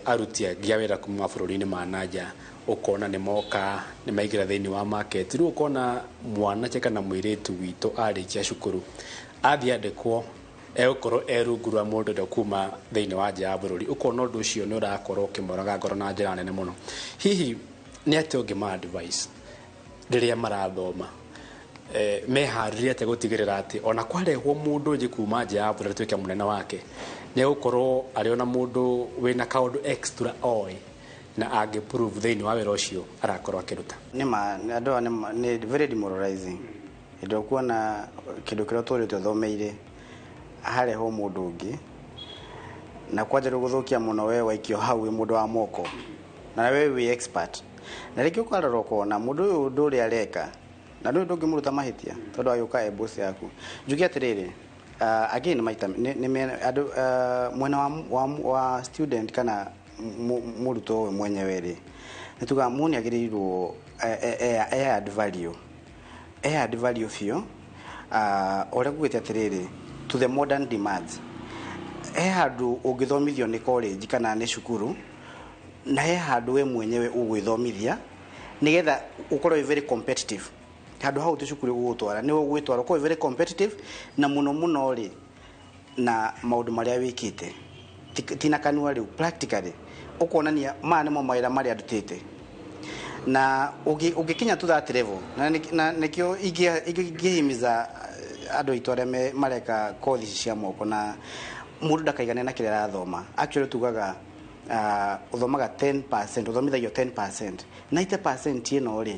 aruti angĩ a wĩra kuma mabũrũri-inĩ ma nanja, ũkona nĩ moka, nĩ maingĩra thĩinĩ wa market. Rĩu ũkona mwanake kana mũirĩtu witũ arĩkia cukuru, athiĩ andĩkwo, egũkorwo e rungu rwa mũndũ ũrĩa kuma thĩinĩ wa nja ya bũrũri. Ũkona ũndũ ũcio nĩ ũrakorwo ũkĩmoraga ngoro na njĩra nene mũno. Hihi nĩ atĩa ũngĩma advice rĩrĩa marathoma, meharĩrie atĩa gũtigĩrĩra atĩ ona kwarehwo mũndũ ũngĩ kuma nja ya bũrũri atuĩke mũnene wake, nĩ egũkorwo arĩ ona mũndũ wĩna kaũndũ extra oĩ na angĩ prove thĩinĩ wa wĩra ũcio arakorwo akĩruta? Nĩ ma andũ aya nĩ very demoralizing hĩndĩ ĩrĩa ũkuona kĩndũ kĩrĩa ũtũrĩte ũthomeire harehwo mũndũ ũngĩ, na kwanja rĩu gũthũkia mũno, we waikio hau wĩ mũndũ wa moko na we wĩ expert, na rĩngĩ ũkarora ũkona mũndũ ũyũ ũndũ ũrĩa areka na ndũyũ ndũngĩmũruta mahĩtia tondũ agĩũka e boss yaku. Njuge atĩrĩrĩ, again, maita nĩ andũ mwena wa student kana mũrutwo we mwenyewe rĩ, nĩ tugaga mũndũ nĩ agĩrĩirwo e add value biũ, ũrĩa kugĩte atĩrĩrĩ, to the modern demands. He handũ ũngĩthomithio nĩ college kana nĩ cukuru, na he handũ we mwenyewe ũgwĩthomithia nĩgetha ũkorwo wĩ very competitive. Handũ hau ti cukuru ũgũgũtwara, nĩ ũgwĩtwara ũkorwo wĩ very competitive, na mũno mũno rĩ, na maũndũ marĩa wĩkĩte. Ti na kanua rĩu, practically ũkonania maya nĩmo mawĩra marĩa ndutĩte, na ũngĩkinya to that level, na nĩkĩo ingĩhimiza andũ aitũ arĩa mareka kothi ici cia moko, na mũndũ ndakaigane na kĩrĩa arathoma. Actually, tugaga ũthomaga 10%, ũthomithagio 10%, 90% ĩno rĩ,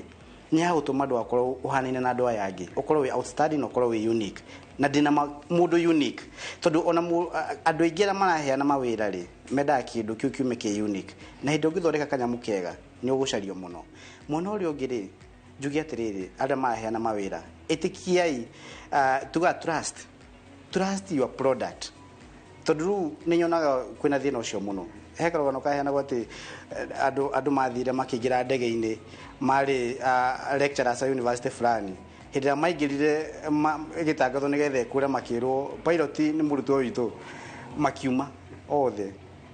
nĩ ya gũtũma ndũgakorwo ũhanaine na andũ aya angĩ, ũkorwo wĩ outstanding na ũkorwo wĩ unique. Na ndĩna mũndũ unique, tondũ ona andũ aingĩ arĩa maraheana mawĩra rĩ, mendaga kĩndũ kĩu kiume kĩ unique, na hĩndĩ ũngĩthondeka kanyamũ kega, nĩ ũgũcario mũno. Mwena ũrĩa ũngĩ rĩ, njuge atĩrĩrĩ, arĩa maraheana mawĩra, ĩtĩkiai, tuga trust your product, tondũ rĩu nĩ nyonaga kwĩna thĩna ũcio mũno. He karũgano kaheanagwo atĩ andũ mathire makĩingĩra ndege-inĩ, marĩ lecturers a university fulani. Hĩndĩ ĩrĩa maingĩrire, ĩgĩtangathwo nĩgetha ĩkũre, makĩrwo pilot nĩ mũrutwo witũ, makiuma othe,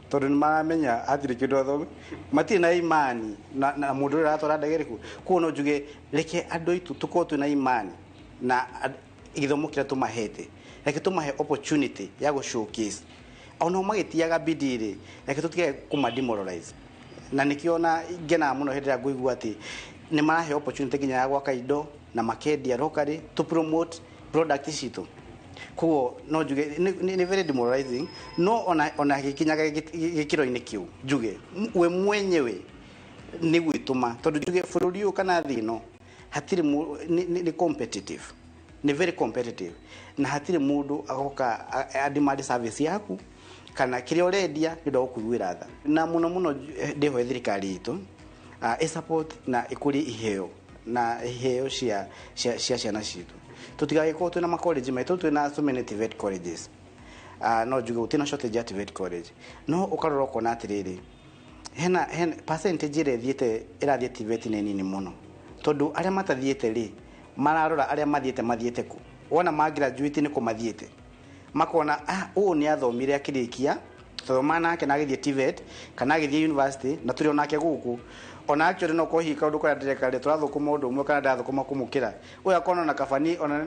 tondũ nĩ maramenya hatirĩ kĩndũ athome, matirĩ na imani na mũndũ ũrĩa ũratwara ndege ĩrĩkũ. Koguo no njuge, reke andũ aitũ tũkorwo twĩna imani na gĩthomo kĩrĩa tũmahete, reke tũmahe opportunity ya gũ showcase ona magĩtiaga bidii rĩ, reke tũtige kũma demoralize. Na nĩkĩo ona ngenaga mũno hĩndĩ ĩrĩa ngũigua atĩ nĩ marahe opportunity nginya ya gwaka indo na makendia locally to promote product citũ. Koguo no njuge nĩ very demoralizing, no ona gĩkinyaga gĩkĩro-inĩ kĩu, njuge we mwenyewe nĩ gwĩtũma, tondũ njuge bũrũri ũyũ kana thĩ ĩno hatirĩ nĩ competitive, nĩ very competitive, na hatirĩ mũndũ agoka a demand service yaku kana kĩrĩa ũrendia nĩ ũndũ wa gũkũiguĩra tha. Na mũno mũno ndĩhoe thirikari itũ ĩ support na ĩkũrie iheo na iheo cia ciana citũ, tũtigagĩkorwo twĩna macollege maitũ, twĩna so many TVET colleges. No njuge gũtirĩ na shortage ya TVET college, no ũkarora ũkona atĩrĩrĩ, hena percentage ĩrĩa ĩthiĩte ĩrathiĩ TVET nĩ nini mũno, tondũ arĩa matathiĩte rĩ, mararora arĩa mathiĩte kũ, wona ma graduate nĩ kũ mathiĩte, makona, ah, ũũ nĩ athomire akĩrĩkia, tũthoma nake na agĩthiĩ TVET kana agĩthiĩ university, na tũrĩ onake gũkũ. Ona actually no ko hihi kaundu karia ndireka rĩ, tũrathũkũma ũndũ ũmwe kana ndathũkũma kũmũkĩra, ũyũ akona ona kabani ona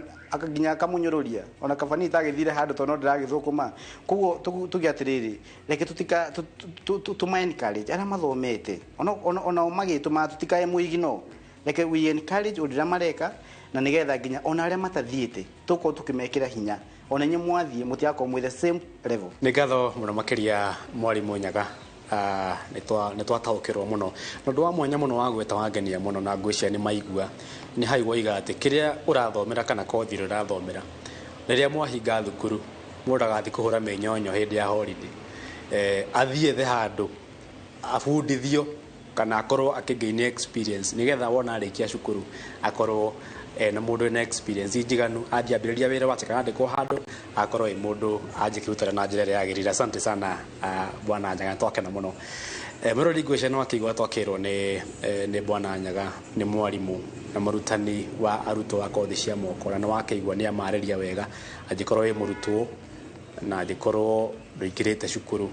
nginya akamunyũrũria, ona kabani itagĩthire handũ tondũ no ndĩragĩthũkũma. Koguo tuge atĩrĩrĩ, reke tutika tũma encourage arĩa mathomete ona o magĩtũma tutikae mũigino. Reke we encourage ũndũ ũrĩa mareka, na nĩgetha nginya ona arĩa matathiĩte tũkorwo tũkĩmekĩra hinya, ona inyuĩ mwathiĩ mũtigakorwo mwĩ the same level. Nĩ ngatho mũno makĩria, mwarimũ Nyaga. Nĩ twataũkĩrwo mũno na ũndũ wa mwanya mũno wa gwĩta wangenia mũno, na ngwĩciria nĩ maigua nĩ hau woiga atĩ kĩrĩa ũrathomera kana kothi ĩrĩa ũrathomera, rĩrĩa mwahinga thukuru mũndũ agathiĩ kũhũra mĩnyonyo hĩndĩ ya holiday, athiĩ ethe handũ abundithio kana akorwo akĩgain experience, nĩgetha wona arĩkia cukuru akorwo na mũndũ wĩna experience njiganu, athiĩ ambĩrĩria wĩra wake kana andĩkwo handũ akorwo ĩ mũndũ anjĩkĩrutana na njĩra ĩrĩa yagĩrĩire. Asante sana, bwana Nyaga, twakena mũno. Mwĩrori, ngwĩciria nĩ wakĩigua twakĩrwo nĩ bwana Nyaga, nĩ mwarimũ na mũrutani wa arutwo a kothi cia moko, na nĩ wakĩigua nĩ amarĩria wega. Angĩkorwo wĩ mũrutwo na angĩkorwo ndũingĩrĩte cukuru,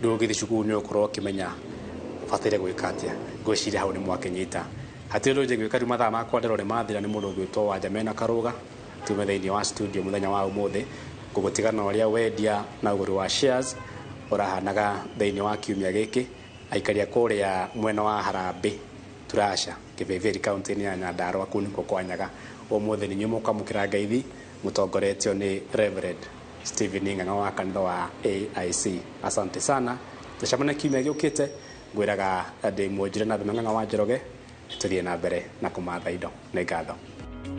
ndũgĩthiĩ cukuru, nĩ ũgũkorwo ũkĩmenya ũbataire gwĩka atĩa. Ngwĩciria hau nĩ mwakĩnyita. Hatirĩ ũndũ njĩgwĩka rĩu, mathaa makwa ndĩrore mathira. Nĩ mũndũ ũgwĩtwo Wanja Karũga, tume thĩinĩ wa studio mũthenya wa ũmũthĩ ngũgũtiga na ũrĩa wendia na ũgũri wa shares ũrahanaga thĩinĩ wa kiumia gĩkĩ. Aikaria kũrĩa mwena wa Harambĩ, Turasha, Kĩbĩbĩri, kaunti-inĩ ya Nyandarua, kũu nĩkuo kwa Nyaga. Ũmũthĩ nĩ inyuĩ mũkwamũkĩra ngeithi mũtongoretio nĩ Reverend Stephen Ng'ang'a wa kanitha wa AIC. Asante sana, tũcemane kiumia gĩũkĩte. Ngwĩraga ndĩ mwonjire na Ng'ang'a wa Njoroge, tũthiĩ na mbere na kũmatha indo. Nĩ ngatho.